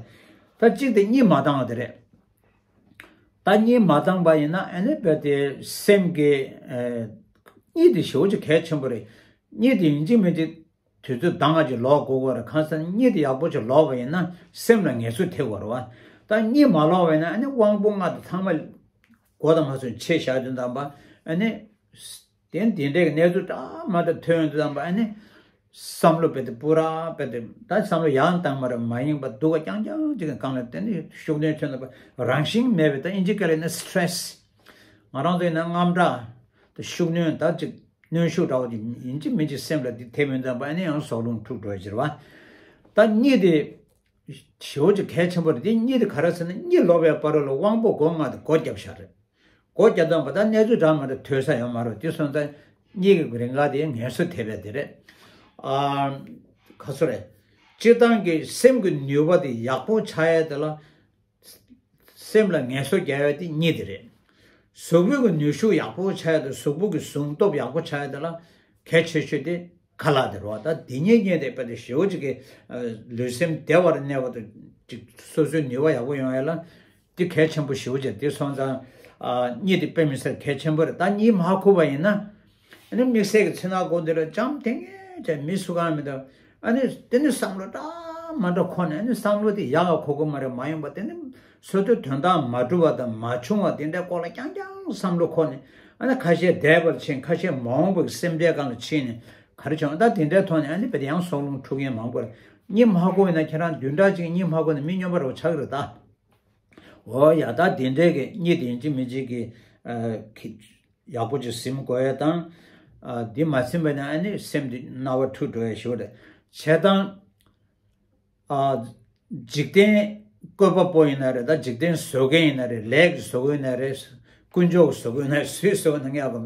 ད་གཅིག་དེ་གཉིད་མ་བཏང་བ་དེ་རེད། ད་གཉིད་མ་བཏང་བ་ཡིན་ན་ཨ་ནི་རྦད་དེ་སེམས་ཀྱི་ཨ་གཉིད་དེ་ཞེ་པོ་ཅིག་གལ་ཆེན་པོ་རེད། གཉིད་དེ་ཡིན་གཅིག་མིན་གཅིག་དུས་ཚོད་ཟླ་ལྔ་ཅིག་ལོག་དགོས་ཀྱི་རེད། གང་ཟེར་ན་གཉིད་དེ་ཡག་པོ་ཅིག་ལོག་པ་ཡིན་ན་སེམས་ལ་ངལ་གསོ་ཐེབས་ཀྱི་རེད་བ། ད་གཉིད་མ་ལོག་པ་ཡིན་ན་ཨ་ནི་དབང་པོ་ལྔ་དེ་ཚང་མ་མགོ་དང་མ་སོན་ཆེ་བཞག་དུས་ཙམ་པ་ཨ་ནི། དེ་དེ་འདྲའི་གནས་ཚུལ་འདྲ་མ་འདྲ་ཐོན་ཡོང་དུས་ཙམ་པ་ཨ་ནི། བསམ་བློ་རྦད་དེ་སྤུ་ར་རྦད་དེ་ད་བསམ་བློ་ཡང་བཏང་མ་རེད། མ་ཡིན་པ་སྡུག་ག་རྐྱང་རྐྱང་ཅིག་གི་སྒང་ལ་དེ་ནི་ཤུགས་སྣོན་ཐོན་ནས་རང་བཞིན་མེད་པའི་ད་ཨིན་ཇི་སྐད་ལ་ཡིན་ན་སི་ཊེ་རེ་སི། ང་རང་ཚོ་ཡིན་ན་དངངས་སྐྲག་དང་ཤུགས་སྣོན་ད་ཅིག་གནོན་ཤུགས་འདྲ་བོ་ཅིག་ཡིན་གཅིག་མིན་གཅིག་སེམས་ལ་དེ་ཐེབས་ཡོང་དུས་ཙམ་པ་ཨ་ནི་ཡང་སྲོག་རླུང་འཁྲུག་འགྲོ་ཡ་ཅིག་རེད་བ། ད་གཉིད་དེ། ཞེ་པོ་ཅིག་གལ་ཆེན་པོ་རེད། དེ་གཉིད་དེ་ག་རེ་ཟེར་ན་གཉིད་ལོག་པའི་བར་དུ་ལ་དབང་པོ་སྒོ་ལྔ་དེ་སྒོ་བརྒྱབ་བཞག་རེད། སྒོ་བརྒྱབ་དང་པ་ད་གནས་ཚུལ་འདྲ་མ་འདྲ་ཐོས་ས་ཡོད་མ་རེད། དེ་སོང་ཙང་གཉིད་ཀྱི་རིང་ག་དེ་ངལ་གསོ་ཐེབས་པ་དེ་རེད། ཨ། ག་ཚོད་རེད། སྤྱིར་བཏང་གི་སེམས་ཀྱི་ནུས་པ་དེ་ཡག་པོ་ཆགས་ཡ་དེ་ལ། སེམས་ལ་ངལ་གསོ་རྒྱག་ཡ་དེ་གཉིད་དེ་རེད། གཟུགས་པོ་གི་ནུས་ཤུགས་ཡག་པོ་ཆགས་ཡ་དང་གཟུགས་པོ་གི་ཟུངས་སྟོབས་ཡག་པོ་ཆགས་ཡ་དེ་ལ་གལ་ཆེ་ཤོས་དེ་ཁ་ལག་དེ་རེད་བ། ད་དེ་གཉིས་གཉིས་དེ་དཔེ་དེ་ཞེ་པོ་ཅིག་གི་ལུས་སེམས་བདེ་བར་གནས་པ་དང་ཅིག་སོ་སོའི་ནུས་པ་ཡག་པོ་ཡོང་ཡ་ལ་དེ་གལ་ཆེན་པོ་ཞེ་པོ་ཅིག་དེ་སོང་ཙང་གཉིད་དེ་དཔེ་མི་སྲིད་གལ་ཆེན་པོ་རེད། ད་གཉིད་མ་ཁུག་པ་ཡིན་ན། ཨ་ནི་དམིགས་བསལ་གྱི་མཚན་ནག་སྒོ་འདི་ལ་འཇམ་ཐིང་ངེ་བྱས་མི་སུ་གང་མི་འདུག་ཨ་ནི་དེ་ནི་བསམ་བློ་འདྲ་མ་འདྲ་འཁོར་ནས་ཨ་ནི་བསམ་བློ་དེ་ཡག་ག་འཁོར་གི་མ་རེད། མ་ཡོང་པ་དེ་ནི་སོ་སོའི་དོན་དག་མ་གྲུབ་པ་དང་མ་བྱུང་བ་དེ་འདྲའི་སྐོར་ལ་རྐྱང་རྐྱང་བསམ་བློ་འཁོར་ནས་ཨ་ནི་ཁ་ཤས་འདས་པར་ཕྱིན། ཁ་ཤས་མ་འོངས་པའི་སེམས་ཁྲལ་སྒང་ལ་ཕྱིན་ནས་ག་རེ་བྱུང་ད་དེ་འདྲའི་ཐོག་ནས་ཨ་ནི་དཔེ་དེ་ཡང་སྲོག་རླུང་འཁྲུག་མཁན་མང་པོ་རེད། གཉིད་མ་ཁུག་ཡིན་ན་ཁྱེད་རང་བདུན་ཕྲག་གཅིག་གཉིད་མ་ཁུག་ན་མི་སྨྱོན་པ་རེ་བ་ཆགས་ཀྱི་རེད་ད། འོ་ཡ་ད་དེ་འདྲའི་གི་གཉིད་དེ་ཡིན་གཅིག་མིན་གཅིག་གི་ཨ་གི་ཡག་པོ་ཅིག་ཟིན་དགོས་ཡ་དང་། ཨ་འདི་མ་ཟིན་པ་ན་ཨ་ནི་སེམས་འདི་སྣང་བ་འཁྲུག་འགྲོ་ཡ་ཞིག་རེད། བྱས་ཙང་། ཨ་འཇིག་རྟེན་བཀོད་པ་པོ་ཡིན་ན་རེད། ད་འཇིག་རྟེན་བཟོ་མཁན་ཡིན་ན་རེད། ལས་ཀྱི་བཟོ་མཁན་ཡིན་ན་རེད། དཀོན་མཆོག་གི་བཟོ་མཁན་ཡིན་ན་རེད། སུའི་བཟོ་མཁན་ཡིན་ན་ངས་ཨ་གོ་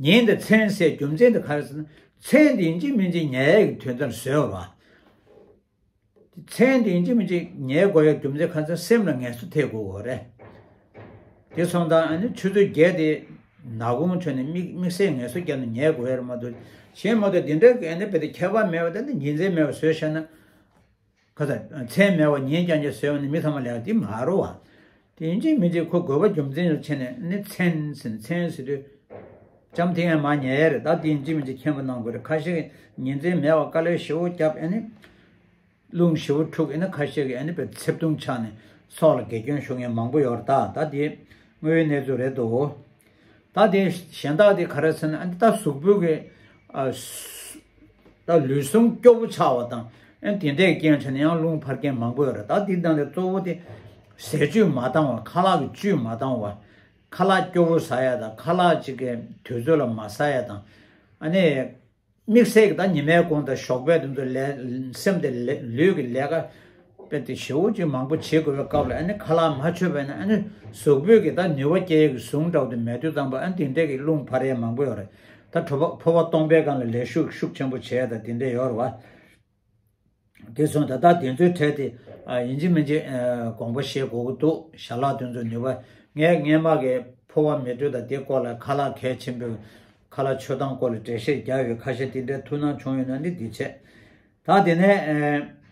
ཉིན་དེ་མཚན་ཟེར་རྒྱུ་མཚན་དེ་ག་རེ་ཟེར་ན་མཚན་དེ་ཡིན་གཅིག་མིན་གཅིག་ཉལ་ཡ་གི་དོན་དག་བཟོས་པ། མཚན་དེ་ཡིན་གཅིག་མིན་གཅིག་ཉལ་དགོས་ཡ་རྒྱུ་མཚན་ཁ་སང་སེམས་ལ་ངལ་གསོ་ཐེབས་དགོས་པ་རེད། དེ་སོང་ཙང་ཨ་ནི་ཆུ་ཚོད་བརྒྱད་དེ་ནག་ཁུང་ཆོད་ནས་དམིགས་དམིགས་བསལ་ངལ་གསོ་བརྒྱབ་ནས་ཉལ་དགོས་ཡ་རེད་མ་གཏོགས་གཞན་མ་གཏོགས་དེ་འདྲའི་ཨ་ནི་བེ་དེ་ཁྱད་པར་མེད་པ་དེ་ནི་ཉིན་མཚན་མེད་པ་བཟོས་བཞག་ན། ཁ་ས་མཚན་མེད་པ་ཉིན་རྐྱང་རྐྱང་བཟོས་པ་ནི་མི་ཚང་མ་ལས་དེ་མ་རུང་བ། དེ་ཡིན་གཅིག་མིན་གཅིག་ཁོ་དགོས་པ་རྒྱུ་མཚན་ལ་ཕྱིན་ནས་ནི་མཚན་ཟེར་མཚན་ཟེར་དུས། ལྕམ་ཐིང་ཡང་མ་ཉལ་ཡ་རེད། ད་དེ་ཡིན་གཅིག་མིན་གཅིག་མཁྱེན་པ་གནང་དགོས་རེད། ཁ་ཤས་ཀྱིས་ཉིན་མཚན་མེད་པ་དཀའ་ལས་ཞེ་པོ་བརྒྱབ་ཨ་ནི། རླུང་ཞེ་པོ་འཁྲུག་ཨ་ནི་ཁ་ཤས་ཀྱིས་ཨ་ནི་བེ་ཚེ་ཐུང་ཆགས་ནས་སྲོག་ལ་དགེ་སྐྱོན་ཞུགས་མཁན་མང་པོ་ཡོད་རེད། ད་ད་དེ་དངོས་ཡོད་གནས་ཚུལ་རེད་དོ། ད་དེ་གཞན་དག་དེ་ག་རེ་ཟེར་ན་ཨ་ནི་ད་གཟུགས་པོ་གི་ཨ་ད་ལུས་ཟུངས་སྐྱོ་པོ་ཆགས་པ་དང་ཨ་ནི་དེ་འདྲའི་རྐྱེན་བྱས་ནས་ཡང་རླུང་འཕར་མཁན་མང་པོ་ཡོད་རེད། ད་དེ་དང་དེ་གཙོ་བོ་དེ་ཟས་བཅུད་མ་འདང་བ། ཁ་ལག་གི་བཅུད་མ་འདང་བ། ཁ་ལག་སྐྱོ་པོ་ཟ་ཡ་དང་ཁ་ལག་ཅིག་གི་དུས་ཚོད་ལ་མ་ཟ་ཡ་དང་ཨ་ནི། དམིགས་བསལ་གྱི་ད་ཉི་མའི་གུང་དང་ཞོགས་པའི་དུས་ཚོད་ལས་སེམས་དེ་ལས་ལུས་ཀྱི་ལས་ཀ་དཔེ་དེ་ཞེ་པོ་ཅིག་མང་པོ་བྱེད་དགོས་པའི་སྐབས་ལ་ཨ་ནི་ཁ་ལག་མ་མཆོད་པས་ན་ཨ་ནི་གཟུགས་པོའི་གི་ད་ནུས་པ་སྐྱེ་ཡས་ཀྱི་ཟུངས་འདྲ་བོ་དེ་མེད་དུས་ཙམ་པ་ཨ་ནི་དེ་འདྲས་ཀྱི་རླུང་འཕར་ཡས་མང་པོ་ཡོད་རེད། ད་ཕོ་བ་ཕོ་བ་སྟོང་པའི་སྒང་ལ་ལས་ཤུགས་ཤུགས་ཆེན་པོ་བྱས་ད་དེ་འདྲས་ཡོད་རེད་བ། དེ་སོང་ད་ལྟ་དེ་ཚོའི་གྲས་དེ་ཡིན་གཅིག་མིན་གཅིག་དགོངས་པ་བཞེས་དགོས་ཀྱི་འདུག་ཞལ་ལག་དེ་ཚོ་ནུས་པ་ངས་སྔས་མ་གི་ཕོ་བ་མེ་དྲོད་དང་དེ་སྐོར་ལ་ཁ་ལག་གལ་ཆེན་པོའི་ཁ་ལག་མཆོད་སྟངས་སྐོར་ལ་འགྲེལ་བཤད་རྒྱག་ཡོད། ཁ་ཤས་དེ་འདྲའི་ཐུགས་སྣང་བྱུང་ཡོད་ན་ནི་འདི་བྱས། ད་དེ་ནས་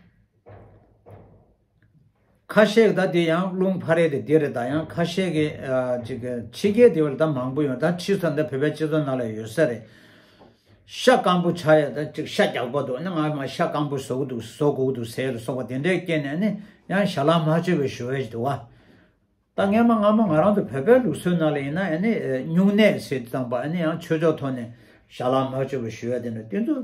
ཁ་ཤས་ཀྱི་ད་དེ་ཡང་རླུང་འཕར་ཡས་དེ་འདི་རེད། ད་ཡང་ཁ་ཤས་ཀྱི་ཅིག་ཕྱི་རྒྱལ་དེ་བར་ད་མང་པོ་ཡོད། ད་ཕྱི་ས་འདི་བོད་པའི་སྤྱི་ཚོགས་ནང་ལ་ཡོད་ས་རེད། ཤ་སྐམ་པོ་ཆགས་ཡ་ད་ཅིག་ཤ་རྒྱགས་པ་འདུག་ཨ་ནི་ང་མ་ཤ་སྐམ་པོ་བཟོ་གི་འདུག་བཟོ་དགོས་ཀྱི་འདུག་ཟེར་ལ་སོགས་པ་དེ་འདྲའི་སྐྱེས་ནས་ཨ་ནི་ཡང་ཞལ་ལག་མ་མཆོད་པའི་ཞུ་བ་ཞིག་འདུག་བ། ད་སྔས་མ་སྔ་མོ་ང་རང་ཚོ་བོད་པའི་ལུགས་སྲོལ་ནང་ལ་ཡིན་ན་ཨ་ནི་སྨྱུང་གནས་ཟེར་དུས་ཙམ་པ་ཨ་ནི་ཡང་ཆོས་ཕྱོགས་ཐོག་ནས་ ཞལ་ལག་མ་མཆོད་པ་ཞུ་ཡ་དེ་འདྲ་དེ་ཚོ་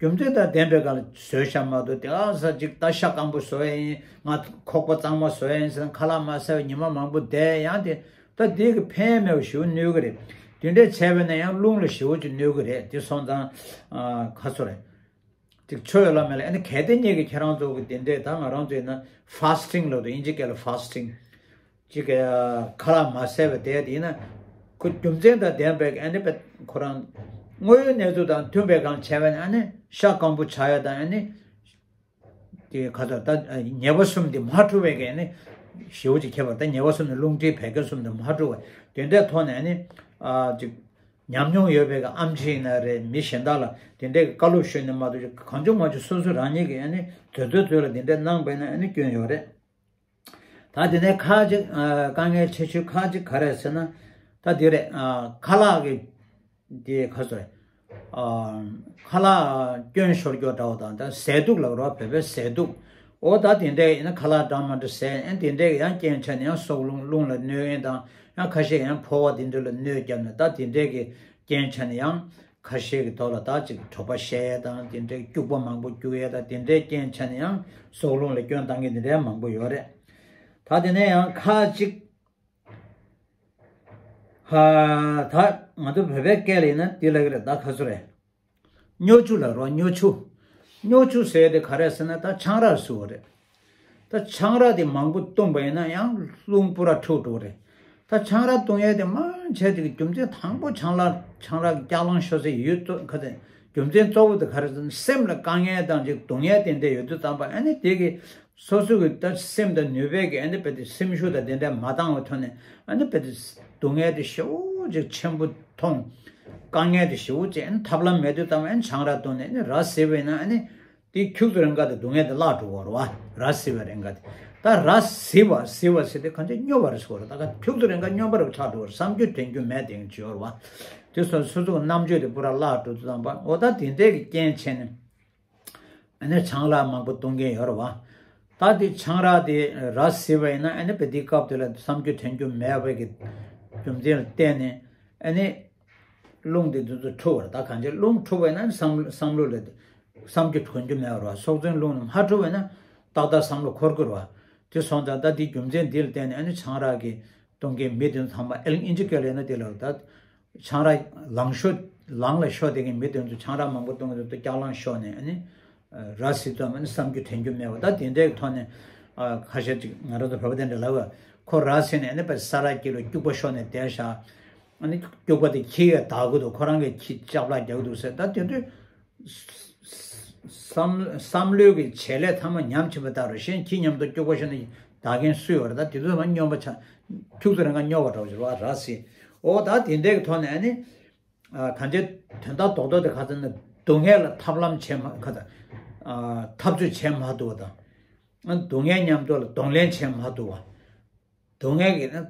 རྒྱུ་མཚན་དང་ལྡན་པའི་སྒང་ལ་བཟོས་བཞག་མ་གཏོགས། དེ་ཨ་ས་ཅིག་ད་ཤ་སྐམ་པོ་བཟོ་ཡ་ཡིན། ང་ཁོག་པ་གཙང་མ་བཟོ་ཡ་ཡིན་ཟེར་ན། ཁ་ལག་མ་ཟ་བའི་ཉི་མ་མང་པོ་བསྡད་ཡང་དེ། ད་དེ་གི་ཕན་མེད་པ་ཞེ་པོ་གནོད་གི་རེད། དེ་འདྲས་བྱས་པས་ན་ཡང་རླུང་ལ་ཞེ་པོ་ཅིག་གནོད་གི་རེད། དེ་སོང་ཙང་ཨ་ཁ་སོ་རེད། ཅིག་ཆོས་ཡོད་ལ་མེད་ལ། ཨ་ནི་གལ་ཏེ་ངེད་ཀྱི་ཁྱེད་རང་ཚོ་གི་དེ་འདྲས། ད་ང་རང་ཚོ་ཡིན་ན་ཕཱསི་ཊིང་ལབ་འདུག་དབྱིན་ཇི་སྐད་ལ་ཕཱསི་ཊིང་། ཅིག་གི་ཁ་ལག་མ་ཟས་པ་དེ་དེ་ཡིན་ན། ཁོ་རྒྱུ་མཚན་དང་ལྡན་པའི་ཨ་ནི་པ་ཁོ་རང་དངོས་ཡོད་གནས་ཚུལ་དང་མཐུན་པའི་སྒང་བྱས་པ་ན། ཨ་ནི་ཤ་སྐམ་པོ་ཆགས་ཡ་དང་། ཨ་ནི་དེ་ག་ཚོད་ད་ཉེས་པ་གསུམ་དེ་མ་འཁྲུ་བའི་གི་ཨ་ནི་ཞེ་པོ་ཅིག་ཁྱད་པར། ད་ཉེས་པ་གསུམ་ནི་རླུང་མཁྲིས་བད་ཀན་གསུམ་དེ་མ་འཁྲུ་བ་དེ་འདྲའི་ཐོག་ནས། ཨ་ནི་ཨ་ཅིག་ཉམས་མྱོང་ཡོད་པའི་གི་ཨེམ་ཆི་ཡིན་ན་རེད། མི་གཞན་དག་ལ་དེ་འདྲའི་གི་བཀའ་སློབ་ཞུས་ནས་མ་གཏོགས། གང་བྱུང་མང་བྱུང་སོ་སོ་རང་ཉིད་ཀྱི་ཨ་ནི་དུས་ཚོད་ཚོད་ལ་དེ་འདྲའི་གནང་བས་ན་ཨ་ནི་སྐྱོན་ཡོད་རེད། ད་དེ་ནས་ཁག་ཅིག་ཨ་དཀའ་ངལ་ཆེ་ཤོས་ཁག་ཅིག་ག་རེ་ཟེར་ན། ད་དེ་རེད། ཨ་ཁ་ལག་གི་དེ་ག་ཚོད་རེད། ཨ་ཁ་ལག་སྐྱོན་ཤོར་རྒྱུ་འདྲ་བོ་དང་། ད་ཟས་དུག་ལབ་རོགས། བོད་པའི་ཟས་དུག་འོ་ད་དེ་འདྲས་ཡིན་ན་ཁ་ལག་འདྲ་མི་འདྲ་ཟས། ཨ་དེ་འདྲས་ཀྱི་ཡང་རྐྱེན་བྱས་ནས་ཡང་སྲོག་རླུང་རླུང་ལ་གནོད་ཡས་དང་། ཡང་ཁ་ཤས་ཡང་ཕོ་བ་དེ་འདྲ་ལ་གནོད་བརྒྱབ་ནས། ད་དེ་འདྲས་ཀྱི་རྐྱེན་བྱས་ནས་ཡང་ཁ་ཤས་ཀྱི་ཐོག་ལ་ད་ཅིག་གྲོད་པ་བཤལ་ཡས་དང་། དེ་འདྲའི་སྐྱུག་པ་མང་པོ་སྐྱུག་ཡས་དང་། དེ་འདྲའི་རྐྱེན་བྱས་ནས་ཡང་སྲོག་རླུང་ལ་སྐྱོན་བཏང་མཁན་དེ་འདྲའི་མང་པོ་ཡོད་རེད། ད་དེ་ནས་ཡང་ཁ་ཅིག་ཧ་ད་ང་ཚོ་བོད་པའི་སྐད་ལ་ཡིན་ན་དེ་ལབ་ཀྱི་རེད། ད་ག་ཚོད་རེད། སྨྱོ་ཆུ་ལབ་རོགས། སྨྱོ་ཆུ། སྨྱོ་ཆུ་ཟེར་དེ་ག་རེ་ཟེར་ན། ད་ཆང་རག་ཟེར་བ་རེད། ད་ཆང་རག་དེ་མང་པོ་བཏུངས་པ་ཡིན་ན་ཡང་རླུང་པུ་ར་འཁྲུགས་འགྲོ་གི་རེད། ད་ཆང་རག་བཏུང་ཡས་དེ་མང་ཆེ་དེ་གི་རྒྱུ་མཚན་དང་པོ་ཆང་རག་ཆང་རག་གི་རྐྱང་ལངས་ཤོར་སའི་ཡུལ་གཙོ་ག་ཚོད། རྒྱུ་མཚན་གཙོ་བོ་དེ་ག་རེ་ཟེར་ན། སེམས་ལ་དཀའ་ངལ་དང་ཅིག་སྡུག་བསྔལ་དེ་འདྲ་ཡོད་དུས་ཙམ་པ། ཨ་ནི་དེ་གི་སོ་སོ་གི་ད་སེམས་དང་ནུས་པའི་གི་ཨ་ནི་དཔེ་དེ་སེམས་ཤུགས་དང་དེ་འདྲ་མ་འདང་བའི་ཐོག་ནས། ཨ་ནི་དཔེ་དེ་སྡུག་བསྔལ་དེ་ཞེ་པོ་ཅིག་ཆེན་པོ་མཐོང་། དཀའ་ངལ་དེ་ཞེ་པོ་ཅིག་ཨ་ནི་ཐབས་ལམ་མེད་དུས་ཙམ་པ། ཨ་ནི་ཆང་རག་བཏུངས་ནས་ཨ་ནི་ར་བཟི་བས་ན། ཨ་ནི་དེ་ཁྱུག་ཙམ་རིང་ག་དེ་སྡུག་བསྔལ་དེ་བརླག་འགྲོ་གི་རེད་བ། ར་བཟི་བའི་རིང་ག་དེ། ད་ར་བཟི་བ་བཟི་བ་ཟེར་དེ་གང་ཅི་སྨྱོ་བ་རེད་ཟེར་གི་རེད། ད་ཁྱུག་ཙམ་རིང་ག་སྨྱོན་པ་རེད་ཆགས་འགྲོ་གི་རེད། བསམ་རྒྱུ་དྲན་རྒྱུ་མེད་དེ་ཅིག་ཡོད་རེད་བ། དེ་སོ་སོ་སོ་གི་རྣམ་དཔྱོད་དེ་པུ་ར་བརླག་འགྲོ་དུས་ཙམ་པ། འོ་ད་དེ་འདྲའི་གི་རྐྱེན་བྱས་ནས། ཨ་ནི་ཆང་རག་མང་པོ་བཏུང་མཁན་ཡོད་རེད་བ། ད་དེ་ཆང་རག་དེ་ར་བཟི་བ་ཡིན་ན། ཨ་ནི་བེ་དེའི་སྐབས་དེ་ལ་བསམ་རྒྱུ་དྲན་རྒྱུ་མེད་པའི་གི་རྒྱུ་མཚན་ལ་བརྟེན་ནས། ཨ་ནི་རླུང་དེ་དུས་ཚོད་འཁྲུག་པ་རེད། ད་གང་ཅི་རླུང་འཁྲུག་པ་ཡིན་ན་བསམ་བསམ་བློ་ལ་བསམ་རྒྱུ་གོ་རྒྱུ་མེད་པ་རེད་བ། སྲོག་འཛིན་རླུང་ནི་མ་འཁྲུག་པ་ཡིན་ན་ཏག་ཏག་བསམ་བློ་འཁོར་གི་རེད་བ། དེ་སོང་ཙང་ད་དེ་རྒྱུ་མཚན་འདི་ལ་བརྟེན་ནས། ཨ་ནི་ཆང་རག་གི་བཏུང་མཁན་མི་དེ་ཚོ་ཚང་མ། ཨེ་ལ་དབྱིན་ཇི་སྐད་ལ་ཡིན་ན་དེ་ལ་ད་ཆང་རག་ལངས་ཤོར་ལངས་ལ་ཤོར་བསྡད་མཁན་མི་དེ་ཚོ་ཆང་རག་མང་པོ་བཏུང་མཁན་དེ་ཚོ་རྐྱང་ལངས་ཤོར་ནས། ཨ་ནི་ར་བཟི་ཙམ། ཨ་ནི་བསམ་རྒྱུ་དྲན་རྒྱུ་མེད་པ། ད་དེ་འདྲའི་ཐོག་ནས་ཨ་ཁ་ཤས་ཅིག་ང་རང་ཚོ་བོད་པ་དེ་འདྲ་ལབ་པ། ཁོ་ར་བཟི་ནས་ཨ་ནི་དཔེ་ས་ར་དཀྱིལ་ལ་སྐྱུག་པ་ཤོར་ནས་བསྡད་ཤག་ཨ་ནི་སྐྱུག་པ་དེ་ཁྱི་ཡིས་བདག་གི་འདུག་ཁོ་རང་གིས་ཁྱི་ལྕགས་ལག་རྒྱག་གི་འདུག་ཟེར། ད་དེ་འདྲའི་བསམ་བསམ་བློའི་གི་བྱེད་ལས་ཚང་མ་ཉམས་ཕྱིན་པ་ལྟ་བུ་རེད། གཞན་ཁྱི་མཉམ་དུ་སྐྱུག་པ་ཤོར་ནས་བདག་མཁན་སུ་ཡོད་རེད། ད་དེ་ཚོ་མ་སྨྱོན་པ་ཆགས། ཁྱུག་ཙམ་རིང་ག་སྨྱོ་བ་འདྲ་བོ་ཞིག་རེད་བ། ར་བཟི། འོ་ད་དེ་འདྲའི་གི་ཐོག་ནས་ཨ་ནི་ཨ་གང་ཅི་དོན་དག་རྡོག་རྡོག་དེ་ག་ཚོད་ན། སྡུག་བསྔལ་ལ་ཐབས་ལམ་བྱེད་མ་ག་ཚོད་ཨ་འཐབ་རྩོད་བྱེད་མ་ཐུབ་པ་དང་། ཨ་སྡུག་བསྔལ་མཉམ་དུ་ལ་གདོང་ལེན་བྱེད་མ་ཐུབ་པ། སྡུག་བསྔལ་གྱི་ན་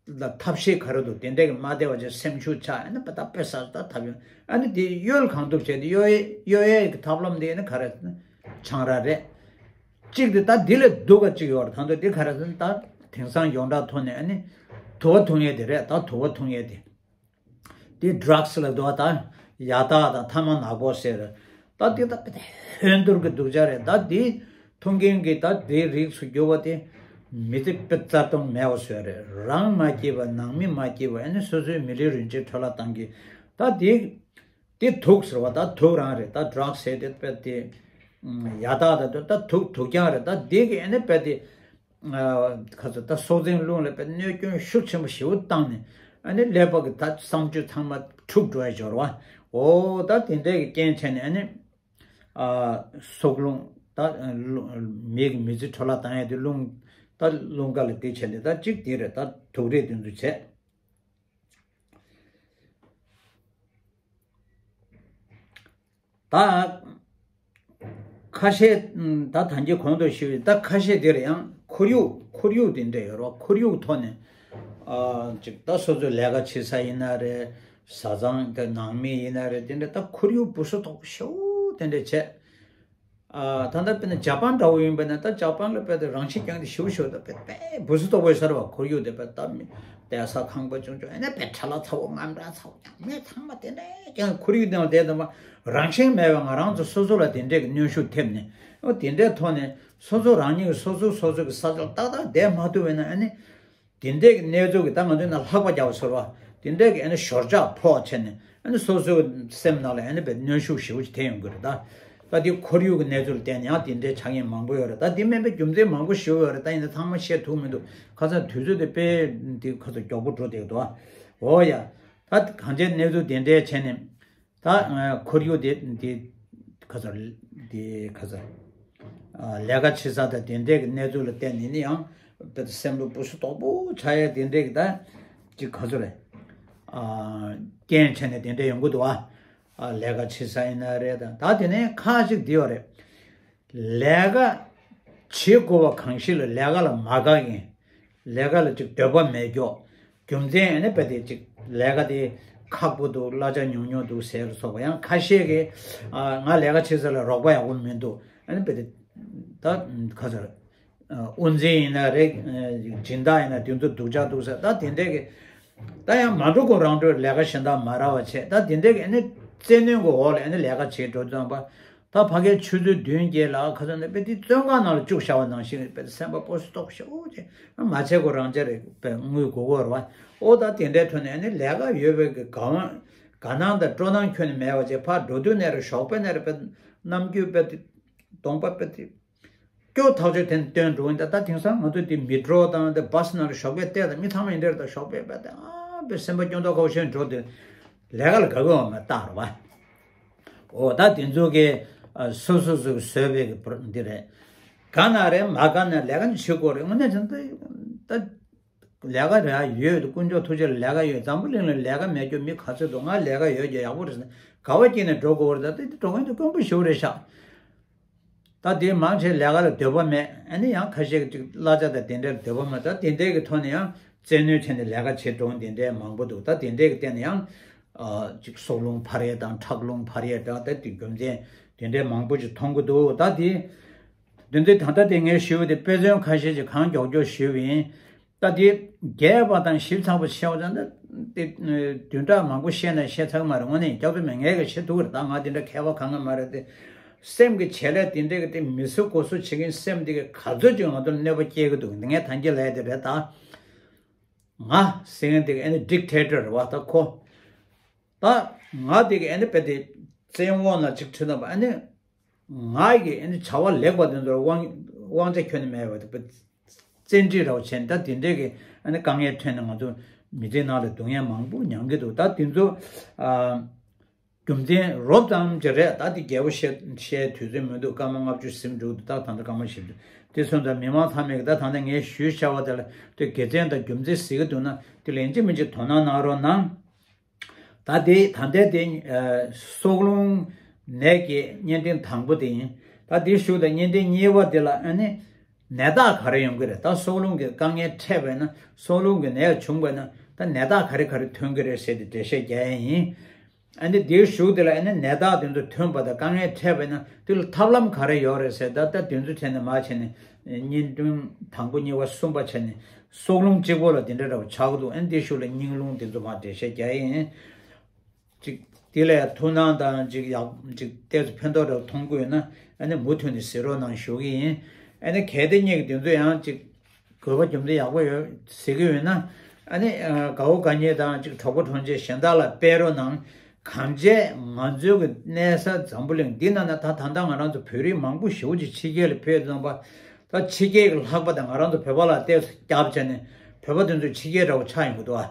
ལ་ཐབས་ཤེས་ག་རེ་འདུག་དེ་འདྲ་གི་མ་བདེ་བ་ཅིག་སེམས་ཤུགས་ཆག་ཨ་ནི་པ་ད་དཔེ་ས་ད་ཐབས་ཡོད། ཨ་ནི་དེ་གཡོལ་གང་ཐུབ་བྱས་ཏེ་གཡོལ་ཡས་གཡོལ་ཡས་ཀྱི་ཐབས་ལམ་དེ་ནི་ག་རེ་ཟེར་ན་ཆང་རག་རེད། གཅིག་དེ་ད་འདི་ལས་སྡུག་ག་གཅིག་ཡོད་རེད། ད་དུང་དེ་ག་རེ་ཟེར་ན། ད་དེང་སང་ཡོངས་གྲགས་ཐོག་ནས་ཨ་ནི་དུ་བ་འཐུང་ཡས་དེ་རེད། ད་དུ་བ་འཐུང་ཡས་དེ། དེ་ཌྲག་སི་ལབ་འདུག་བ། ད་ཡ་ཏག་དང་ཐ་མག་ནག་པོ་ཟེར། ད་དེ་ད་ཧོན་ཐུར་གི་སྡུག་ཅག་རེད། ད་དེ་འཐུང་མཁན་གྱི་ད་དེའི་རིགས་སུ་གྱུར་པ་དེ་མི་ཚེ་དཔེ་རྩ་སྟོང་མེད་པ་བཟོས་རེད། རང་མ་སྐྱིད་པ་ནང་མི་མ་སྐྱིད་པ། ཨ་ནི་སོ་སོའི་མི་ལུས་རིན་ཆེན་འཕྲོ་བརླག་བཏང་གི། ད་དེ་དེ་དུག་ཟེར་བ། ད་དུག་རང་རེད། ད་ཌྲག་སི་ཟེར་དེ་དཔེ་དེ་ཡ་ཏག་ད་དུ་ད་དུག་དུག་རྐྱང་རེད། ད་དེ་གི་ཨ་ནི་དཔེ་དེ། ཁ་ཚོ་ད་སྲོག་འཛིན་རླུང་ལ་དཔེ་གནོད་སྐྱོན་ཤུགས་ཆེན་པོ་ཞེ་པོ་བཏང་ནས། ཨ་ནི་ཀླད་པ་གི་ད་བསམ་སྤྱོད་ཚང་མ་འཁྲུག་འགྲོ་ཡ་འབྱོར་བ། འོ་ད་དེ་འདྲའི་གི་རྐྱེན་བྱས་ནས་ཨ་ནི་ཨ་སྲོག་རླུང་ད་རླུང་མི་གི་མི་ཚེ་འཕྲོ་བརླག་བཏང་ཡ་དེ་རླུང་ད་རླུང་ཁ་ལ་དེ་བྱས་ནས། ད་གཅིག་དེ་རེད། ད་དུག་རིགས་དེ་ཚོ་བྱས། ད་ཁ་ཤས་ད་ཐང་གི་གོང་དུ་ཞུས་པའི་ད་ཁ་ཤས་དེར་ཡང་ཁོར་ཡུག་ཁོར་ཡུག་དེ་འདྲ་ཡོད་རེད། ཁོར་ཡུག་ཐོག་ནས་ཨ་ཅིག་ད་སོ་སོའི་ལས་ཀ་བྱེད་ས་ཡིན་ན་རེད། བཟའ་ཚང་དེ་ནང་མི་ཡིན་ན་རེད། དེ་འདྲ་ད་ཁོར་ཡུག་བུ་སུ་དོག་ཤོ་དེ་འདྲ་བྱས། ཨ་ད་ལྟ་དཔེར་ན་ཇ་པན་འདྲ་བོ་ཡིན་པ་ན། ད་ཇ་པན་ལ་དཔེ་དེ་རང་བཞིན་རྐྱང་དེ་ཞུ་ཞུ་ད་དཔེ་དཔེ་བུ་སུ་ཏོག་པོའི་སར་བ་ཁོར་ཡུག་དེ་དཔེ་ད་མི་བསྡད་ས་ཁང་པ་ཆུང་ཆུང་ཨ་ནི་དཔེ་ཁྲ་ལ་ཚ་བོ་རྔམ་དྲག་ཚ་བོ་ཀྱང་མེད། ཚང་མ་དེ་འདྲ་ཀྱང་ཁོར་ཡུག་དེ་ནང་བསྡད་དང་པ་རང་བཞིན་མེད་པའི་ང་རང་ཚོ་སོ་སོ་ལ་དེ་འདྲའི་གི་གནོན་ཤུགས་ཐེབས་ནས། ཨོ་དེ་འདྲའི་ཐོག་ནས་སོ་སོ་རང་ཉིད་ཀྱི་སོ་སོ་སོ་སོ་གི་ས་ཆར་ཏག་ཏག་བསྡད་མ་ཐུབ་པས་ན་ཨ་ནི། དེ་འདྲའི་གི་གནས་ཚུལ་གྱི་ད་ང་ཚོའི་ནང་ལྷགས་པ་རྒྱག་པ་ཟེར་བ། དེ་འདྲའི་གི་ཨ་ནི་ཞོར་ཆག་ཕོག་བྱས་ནས་ཨ་ནི་སོ་སོའི་སེམས་ནང་ལ་ཨ་ནི་བའི་གནོན་ཤུགས་ཞེ་པོ་ཅིག་ཐེབས་ཡོང་གི་རེད་ད། ད་དེ་ཁོར་ཡུག་གི་གནས་ཚུལ་ལ་བརྟེན་ནས་ཡང་དེ་འདྲའི་ཆགས་མཁན་མང་པོ་ཡོད་རེད། ད་དེ་མིན་པའི་རྒྱུ་མཚན་མང་པོ་ཞེ་པོ་ཡོད་རེད། ད་ཡིན་ན་ཚང་མ་བཤད་ཐུབ་མི་འདུག་ཁ་སང་དུས་ཚོད་དེ་དཔེ་འདི་ཁ་སང་མགྱོགས་པོ་འགྲོ་བསྡད་འདུག་འོ་ཡ། ད་གང་ཅིའི་གནས་ཚུལ་དེ་འདྲའི་བྱས་ནས། ད་ཁོར་ཡུག་དེ་འདི་ག་ཚོད་འདི་ག་ཚོད་ལས་ཀ་བྱེད་ས་དང་དེ་འདྲའི་གི་གནས་ཚུལ་ལ་བརྟེན་ནས་ནི་ཡང་དཔེ་སེམས་ལ་སྤུ་སུ་དོག་པོ་ཆགས་ཡ་དེ་འདྲའི་གི་ད་ཅིག་ག་ཚོད་རེད། རྐྱེན་བྱས་ནས་དེ་འདྲ་ཡོང་གི་འདུག་ཨ། ལས་ཀ་བྱེད་ས་ཡིན་ན་རེད། ད་ད་དེ་ནས་ཁག་ཅིག་འདི་ཡོད་རེད། ལས་ཀ་བྱེད་དགོས་པ་གང་ཞིག་ལ་ལས་ཀ་ལ་མ་དགའ་མཁན། ལས་ཀ་ལ་ཅིག་འདོད་པ་མེད་ཀྱོག་རྒྱུ་མཚན་ཨ་ནི་དཔེ་དེ་ཅིག་ལས་ཀ་དེ་ཁག་པོ་འདུག་གླ་ཆ་ཉུང་ཉུང་འདུག་ཟེར་སོགས་པ། ཡང་ཁ་ཤས་ཀྱིས་ཨ་ང་ལས་ཀ་བྱེད་ས་ལ་རོགས་པ་ཡག་པོ་མི་འདུག་ཨ་ནི་དཔེ་དེ་ད་ག་ཚོད་དབུ་འཛིན་ཡིན་ན་རེད། སྦྱིན་བདག་ཡིན་ན་དེ་ཚོ་སྡུག་ཅག་འདུག་ཟེར། ད་དེ་འདྲས་ཀྱི་ད་ཡང་མ་འགྲོ་གོང་རང་འགྲོས་ལས་ཀ་གཞན་དག་མ་རག་པ་བྱས། ད་དེ་འདྲས་ཀྱི་ཨ་ནི་བཙན་གནོན་གྱི་འོག་ལ་ཨ་ནི་ལས་ཀ་བྱེད་འགྲོ་ཙམ་པ། ད་ཕ་གིའི་ཆུ་ཚོད་བདུན་བརྒྱད་ལ་ཁ་སང་ནས་དཔེ་དེ་བཙོན་ཁང་ནང་ལ་བཅུག་བཞག་པ་ནང་བཞིན་དཔེ་སེམས་པ་སྤོ་སོ་ཏོག་ཞེ་པོ་ཅིག་མ་བྱས་གོ་རང་བྱས་རེད། དཔེ་དངུལ་དགོས་གོ་རེད་བ། ཨོ་ད་དེ་འདྲའི་ཐོག་ནས་ཨ་ནི་ལས་ཀ་ཡོད་པའི་གི་དགའ་དབང་དགའ་སྣང་དང་སྤྲོ་སྣང་ཁྱོན་ནས་མེད་པ་བྱས། ཕར་འགྲོ་དུས་ནས་རེད། ཞོགས་པ་ནས་རེད། དཔེ་གནམ་རྒྱུད་དཔེ་དེ་གདོང་པ་དཔེ་དེ་སྐྱོ་ཐག་ཆོད་དེ་ནས་བཏོན་འགྲོ་ཡིན། ད་ད་དེང་སང་ང་ཚོ་དེ་མི་ཊོ་རོ་དང་དེ་བྷ་སི་ནང་ལ་ཞོགས་པ་བལྟས་དང་མི་ཚང་མ་ཡིན་འདྲ་རེད། ད་ཞོགས་པ་དཔེ་དེ་ཨ་དཔེ་སེམས་པ་སྐྱོ་མདོག་ཁ་པོ་བྱས་འགྲོ་དུས་ལས་ཀ་ལ་དགའ་གི་ཡོད་མེད་རྟགས་རེད་བ། འོ་ད་དེ་ཚོ་གི་ཨ་སོ་སོ་སོ་གི་བཟོས་པའི་གི་པར་འདི་རེད། དགའ་ན་རེད། མ་དགའ་ན་ལས་ཀ་ནི་བྱེད་དགོས་རེད། དངོས་གནས་བྱས་ན་ད་ལས་ཀ་རེད་ཡོད། དཀོན་མཆོག་ཐུགས་རྗེ་ལ་ལས་ཀ་ཡོད། འཛམ་བུ་གླིང་ལ་ལས་ཀ་མེད་རྒྱུ་མི་ག་ཚོད་འདུག་ང་ལས་ཀ་ཡོད་ཀྱི་ཡག་པོ་རེད་ཟེར་ནས་དགའ་བ་སྐྱེས་ནས་འགྲོ་དགོས་རེད། ད་དེ་འགྲོ་མཁན་དེ་དཀོན་པོ་ཞེ་པོ་རེད་ཤག་ད་དེ་མང་ཆེ་ལས་ཀ་ལ་འདོད་པ་མེད། ཨ་ནི་ཡང་ཁ་ཤས་ཀྱི་ཅིག་གླ་ཆ་དང་དེ་འདྲར་འདོད་པ་མེད། ད་དེ་འདྲའི་གི་ཐོག་ནས་ཡང་བཙན་གནོན་བྱས་ནས་ལས་ཀ་བྱེད་འགྲོ་མཁན་དེ་འདྲའི་མང་པོ་འདུག་ད་དེ་འདྲའི་གི་སྟེང་ནས་ཡང་ཨ་ཅིག་སྲོག་རླུང་འཕར་ཡས་དང་ཁྲག་རླུང་འཕར་ཡས་དང་། ད་དེ་རྒྱུ་མཚན་དེ་འདྲའི་མང་པོ་ཅིག་མཐོང་གི་འདུག་ད་དེ་དེ་ཚོའི་ད་ལྟ་དེ་ངས་ཞུས་པ་དེ་དཔེ་མཚོན་ཁ་ཤས་ཅིག་གང་མགྱོགས་མགྱོགས་ཞུས་པ་ཡིན། ད་དེ་རྒྱས་པ་དང་ཞིབ་ཚགས་པོ་བཤད་པ་ཙང་ད་དེ་བདུན་ཕྲག་མང་པོ་བཤད་ན་བཤད་ཚར་གི་མ་རེད། དངོས་གནས་སྐྱག་རྫུན་མེད། ངས་གི་བཤད་ཐུབ་ཀྱི་རེད། ད་ང་དེ་འདྲ་མཁས་པ་གང་ག་མ་རེད་དེ། སེམས་ཀྱི་བྱེད་ལས་དེ་འདྲས་ཀྱི་དེ་མི་གཟུགས་སྒོ་གཟུགས་བྱེད་མཁན་སེམས་དེ་གི་ག་ཚོད་ཅིག་ང་ཚོར་གནོད་པ་སྐྱེལ་གི་འདུག་ངས་ཐང་ཅིག་ལབ་ཡ་དེ་རེད་ད། ང་ཟེར་མཁན་དེ་གི་ཨ་ནི་ཌིག་ཊེ་ཊར་རེད་བ། ད་ཁོ་ད་ང་དེ་གི་ཨ་ནི་དཔེ་དེ་བཙན་དབང་ལ་ཅིག་ཁྲིད་ན་བ། ཨ་ནི་ང་གི་ཨ་ནི་བྱ་བ་ལེགས་པ་དེ་ཚོར་དབང་དབང་ཆ་ཁྱོན་ནས་མེད་པ་དེ་བཙན་ཁྲིད་ར་བ་བྱས་ནས། ད་དེ་འདྲས་ཀྱི་ཨ་ནི་དཀའ་ངལ་ཐོན་ནས་ང་ཚོ་མི་ཚེའི་ནང་ལ་སྡུག་བསྔལ་མང་པོ་མྱངས་ཀྱི་འདུག་ད་དེ་ཚོ་ཨ་རྒྱུ་མཚན་རོབ་ཙམ་ཅིག་རེད། ད་དེ་རྒྱལ་པོ་བཤད་བཤད་དུས་ཚོད་མི་འདུག་སྐར་མ་ལྔ་བཅུ་ཟིན་འགྲོ་གི་འདུག་ད་ད་ལྟ་སྐར་མ་བཞི་བཅུ་དེ་སོང་ཙང་མི་མང་ཚང་མས་ཀྱི་ད་ད་ལྟ་ངས་ཞུས་བྱ་བ་དེ་ལ་དེ་དགེ་མཚན་དང་རྒྱུ་མཚན་གཟིགས་ཀྱི་འདུག་ན་དེ་ལན་གཅིག་མིན་གཅིག་དོ་སྣང་གནང་རོགས་གནང་། ད་དེ་ད་ལྟའི་དེ་ཨ་སྲོག་རླུང་ནད་ཀྱི་གཉན་འཕྲང་དང་པོ་དེ་ཡིན། ད་དེ་ཞུ་དང་གཉན་འཕྲང་གཉིས་པ་དེ་ལ་ཨ་ནི་ནད་རྟགས་ག་རེ་ཡོང་གི་རེད། ད་སྲོག་རླུང་གི་དཀའ་ངལ་འཕྲད་པས་ན། སྲོག་རླུང་གི་ནད་བྱུང་བས་ན་ད་ནད་རྟགས་ག་རེ་ག་རེ་ཐོན་གི་རེད་ཟེར་ཏེ་འགྲེལ་བཤད་རྒྱག་ཡ་ཡིན། ཨ་ནི་དེའི་གཞུག་དེ་ལ་ཨ་ནི་ནད་རྟགས་དེ་ཚོ་ཐོན་པ་དང་དཀའ་ངལ་འཕྲད་པས་ན་དེ་ལ་ཐབས་ལམ་ག་རེ་ཡོད་རེད་ཟེར། ད་ལྟ་དེ་ཚོ་བྱས་ནས་མར་བྱས་ནས་གཉན་འཕྲང་དང་པོ་གཉིས་པ་གསུམ་པ་བྱས་ནས་སྲོག་རླུང་གཅིག་པོ་ལ་དེ་འདྲ་འདྲ་བོ་ཆགས་ཀྱི་འདུག་ཨ་ནི་དེའི་གཞུག་ལ་སྙིང་རླུང་དེ་ཚོ་མར་འགྲེལ་བཤད་རྒྱག་ཡིན། ཅིག་དེ་ལ་ཡང་ཐུགས་སྣང་དང་ཅིག་ཡག་ཅིག་ཏོག་ཙམ་ཕན་ཐོགས་འདྲ་བོ་མཐོང་གི་ཡོད་ན་ཨ་ནི་མུ་མཐུད་ནས་གཟིགས་རོགས་གནང་ཞུ་གི་ཡིན། ཨ་ནི་གལ་ཏེ་ངེད་ཀྱི་དེ་ཚོ་ཡང་ཅིག་དགོས་པ་རྒྱུ་མཚན་ཡག་པོ་ཡོད་ཟེར་གྱི་ཡོད་ན། ཨ་ནི་ཨ་དགའ་བོ་དགའ་ཉེ་དང་ཅིག་གྲོགས་པོ་གྲོགས་མཆེད་གཞན་དག་ལ་སྤེལ་རོགས་གནང་། གང་བྱས་ང་ཚོའི་གི་གནས་ས་འཛམ་བུ་གླིང་འདི་ནང་ན་ད་ད་ལྟ་ང་རང་ཚོ་བོད་རིགས་མང་པོ་ཞེ་པོ་ཅིག་ཕྱི་རྒྱལ་ལ་ཕེབས་ཙམ་པ། ད་ཕྱི་རྒྱལ་གི་ལྷག་པ་དང་ང་རང་ཚོ་བོད་པ་ལ་ཏོག་ཙམ་རྒྱབ་བྱས་ནས་བོད་པ་དེ་ཚོ་ཕྱི་རྒྱལ་འདྲ་བོ་ཆགས་ཡོང་གི་འདུག་ཨ།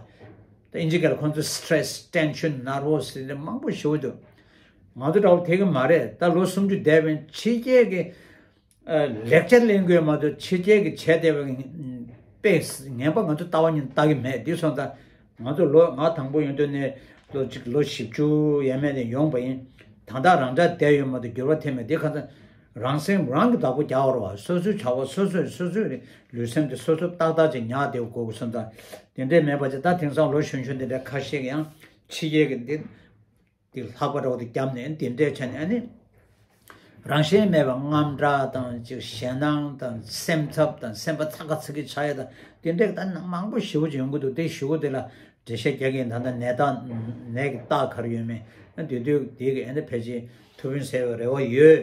ད་ཨིན་ཇི་སྐད་ལ་ཁོང་ཚོ་སི་ཊེ་རེ་སི་ཊེན་ཤན་ནར་བོ་སི་ཟེར་མང་པོ་ཞེ་པོ་འདུག་ང་ཚོ་འདྲ་བོ་དེ་གི་མ་རེད། ད་ལོ་སུམ་ཅུ་འདས་པའི་ཕྱི་རྒྱལ་གི་ཨ་ལེགས་ཆ་ལེན་དགོས་མ་གཏོགས་ཕྱི་རྒྱལ་གྱི་བྱས་བསྡད་པའི་དཔེ་ངན་པ་ང་ཚོ་ལྟ་བ་ཉིད་ལྟ་གི་མེད། འདི་སོང་ཙང་ང་ཚོ་ལོ་ང་དང་པོ་ཡོང་དུས་ནས་ལོ་གཅིག་ལོ་བཞི་བཅུ་ཡས་མས་ནས་ཡོང་པ་ཡིན། ད་ལྟ་རང་འདྲ་བསྡད་ཡོད་མ་གཏོགས་འགྱུར་བ་ཐེབས་མེད། འདི་ཁ་སང་རང་སེམས་རང་གི་བདག་པོ་རྒྱག་དགོས་རེད་བ། སོ་སོའི་བྱ་བ་སོ་སོས་སོ་སོའི་ལུས་སེམས་དེ་སོ་སོ་ཏག་ཏག་ཅིག་ཉར་བསྡད་དགོས་དགོས་སོང་ཙང་དེ་འདྲས་མེད་པ་ཅིག་ད་དེང་སང་ལོ་གཞོན་གཞོན་དེ་འདྲ་ཁ་ཤས་ཀྱིས་ཡང་ཕྱི་རྒྱལ་གྱི་འདི། དེ་ལྷག་པ་འདྲ་བོ་དེ་བརྒྱབ་ནས་དེ་འདྲས་བྱས་ནས་ཨ་ནི། རང་བཞིན་མེད་པའི་དངངས་སྐྲག་དང་ཅིག་ཞེད་སྣང་དང་སེམས་འཚབ་དང་སེམས་པ་ཚ་ག་ཚ་གི་ཆགས་ཡ་དང་དེ་འདྲས་ད་མང་པོ་ཞེ་པོ་ཅིག་ཡོང་གི་འདུག་དེ་ཞེ་པོ་དེ་ལ་འགྲེལ་བཤད་རྒྱག་གི་ཡིན། ད་ལྟ་ནད་རྟགས་ནད་ཀྱི་རྟགས་ག་རེ་ཡོད་མེད་དེ་དུས་དེ་གི་ཨ་ནི་ཕལ་ཆེར་ཐུགས་ཕན་གསལ་བའི་རེ་བ་ཡོད།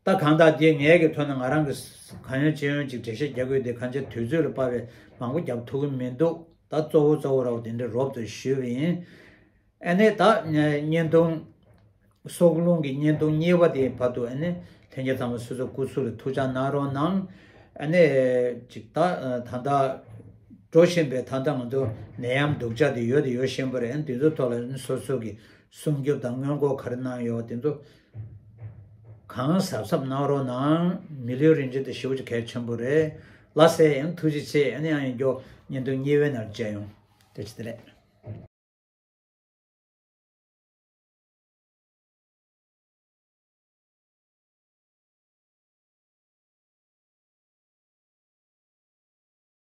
ད་གང་ལྟར་དེ་ངས་ཀྱི་ཐོག་ནས་ང་རང་གི་གང་ཡོད་ཅི་ཡོད་ཅིག་འགྲེལ་བཤད་རྒྱག་དགོས་དེ་གང་ཅི་དུས་ཚོད་ལ་དཔག་པའི་མང་པོ་རྒྱབ་ཐུབ་ཀྱི་མི་འདུག་ད་གཙོ་བོ་གཙོ་བོ་ར་བ་དེ་འདྲ་རོབ་ཙམ་ཞུས་པ་ཡིན། ཨ་ནི་ད་བརྙན་ཐུང་སྲོག་རླུང་གི་བརྙན་ཐུང་གཉིས་པ་དེའི་བར་དུ་ཨ་ནི་ལྷན་རྒྱས་ཚང་མ་སོ་སོ་སྐུ་གཟུགས་ལ་ཐུགས་ཅག་གནང་རོགས་གནང་། ཨ་ནི་ཅིག་ད་ད་ལྟ་འགྲོ་བཞིན་པའི་ད་ལྟ་ང་ཚོ་ནད་ཡམས་སྡུག་ཅག་དེ་ཡོད་དེ་ཡོད་བཞིན་པ་རེད། ཨ་ནི་དེ་ཚོའི་ཐོག་ལ་ཨ་ནི་སོ་སོ་གི་སྲུང་སྐྱོབ་དང་སྔོན་འགོག་ག་རེ་གནང་ཡོད་དེ་ཚོ་གང་གཟབ་གཟབ་གནང་རོགས་གནང་། མི་ལུས་རིན་ཆེན་དེ་ཞེ་པོ་ཅིག་གལ་ཆེན་པོ་རེད། ལགས་སེ། ཡང་ཐུགས་རྗེ་ཆེ། ཨ་ནི་ཡང་ཡིན་རྒྱུ་བརྙན་ཐུང་གཉིས་པའི་ནང་མཇལ་ཡོང་། བཀྲ་ཤིས་བདེ་ལེགས།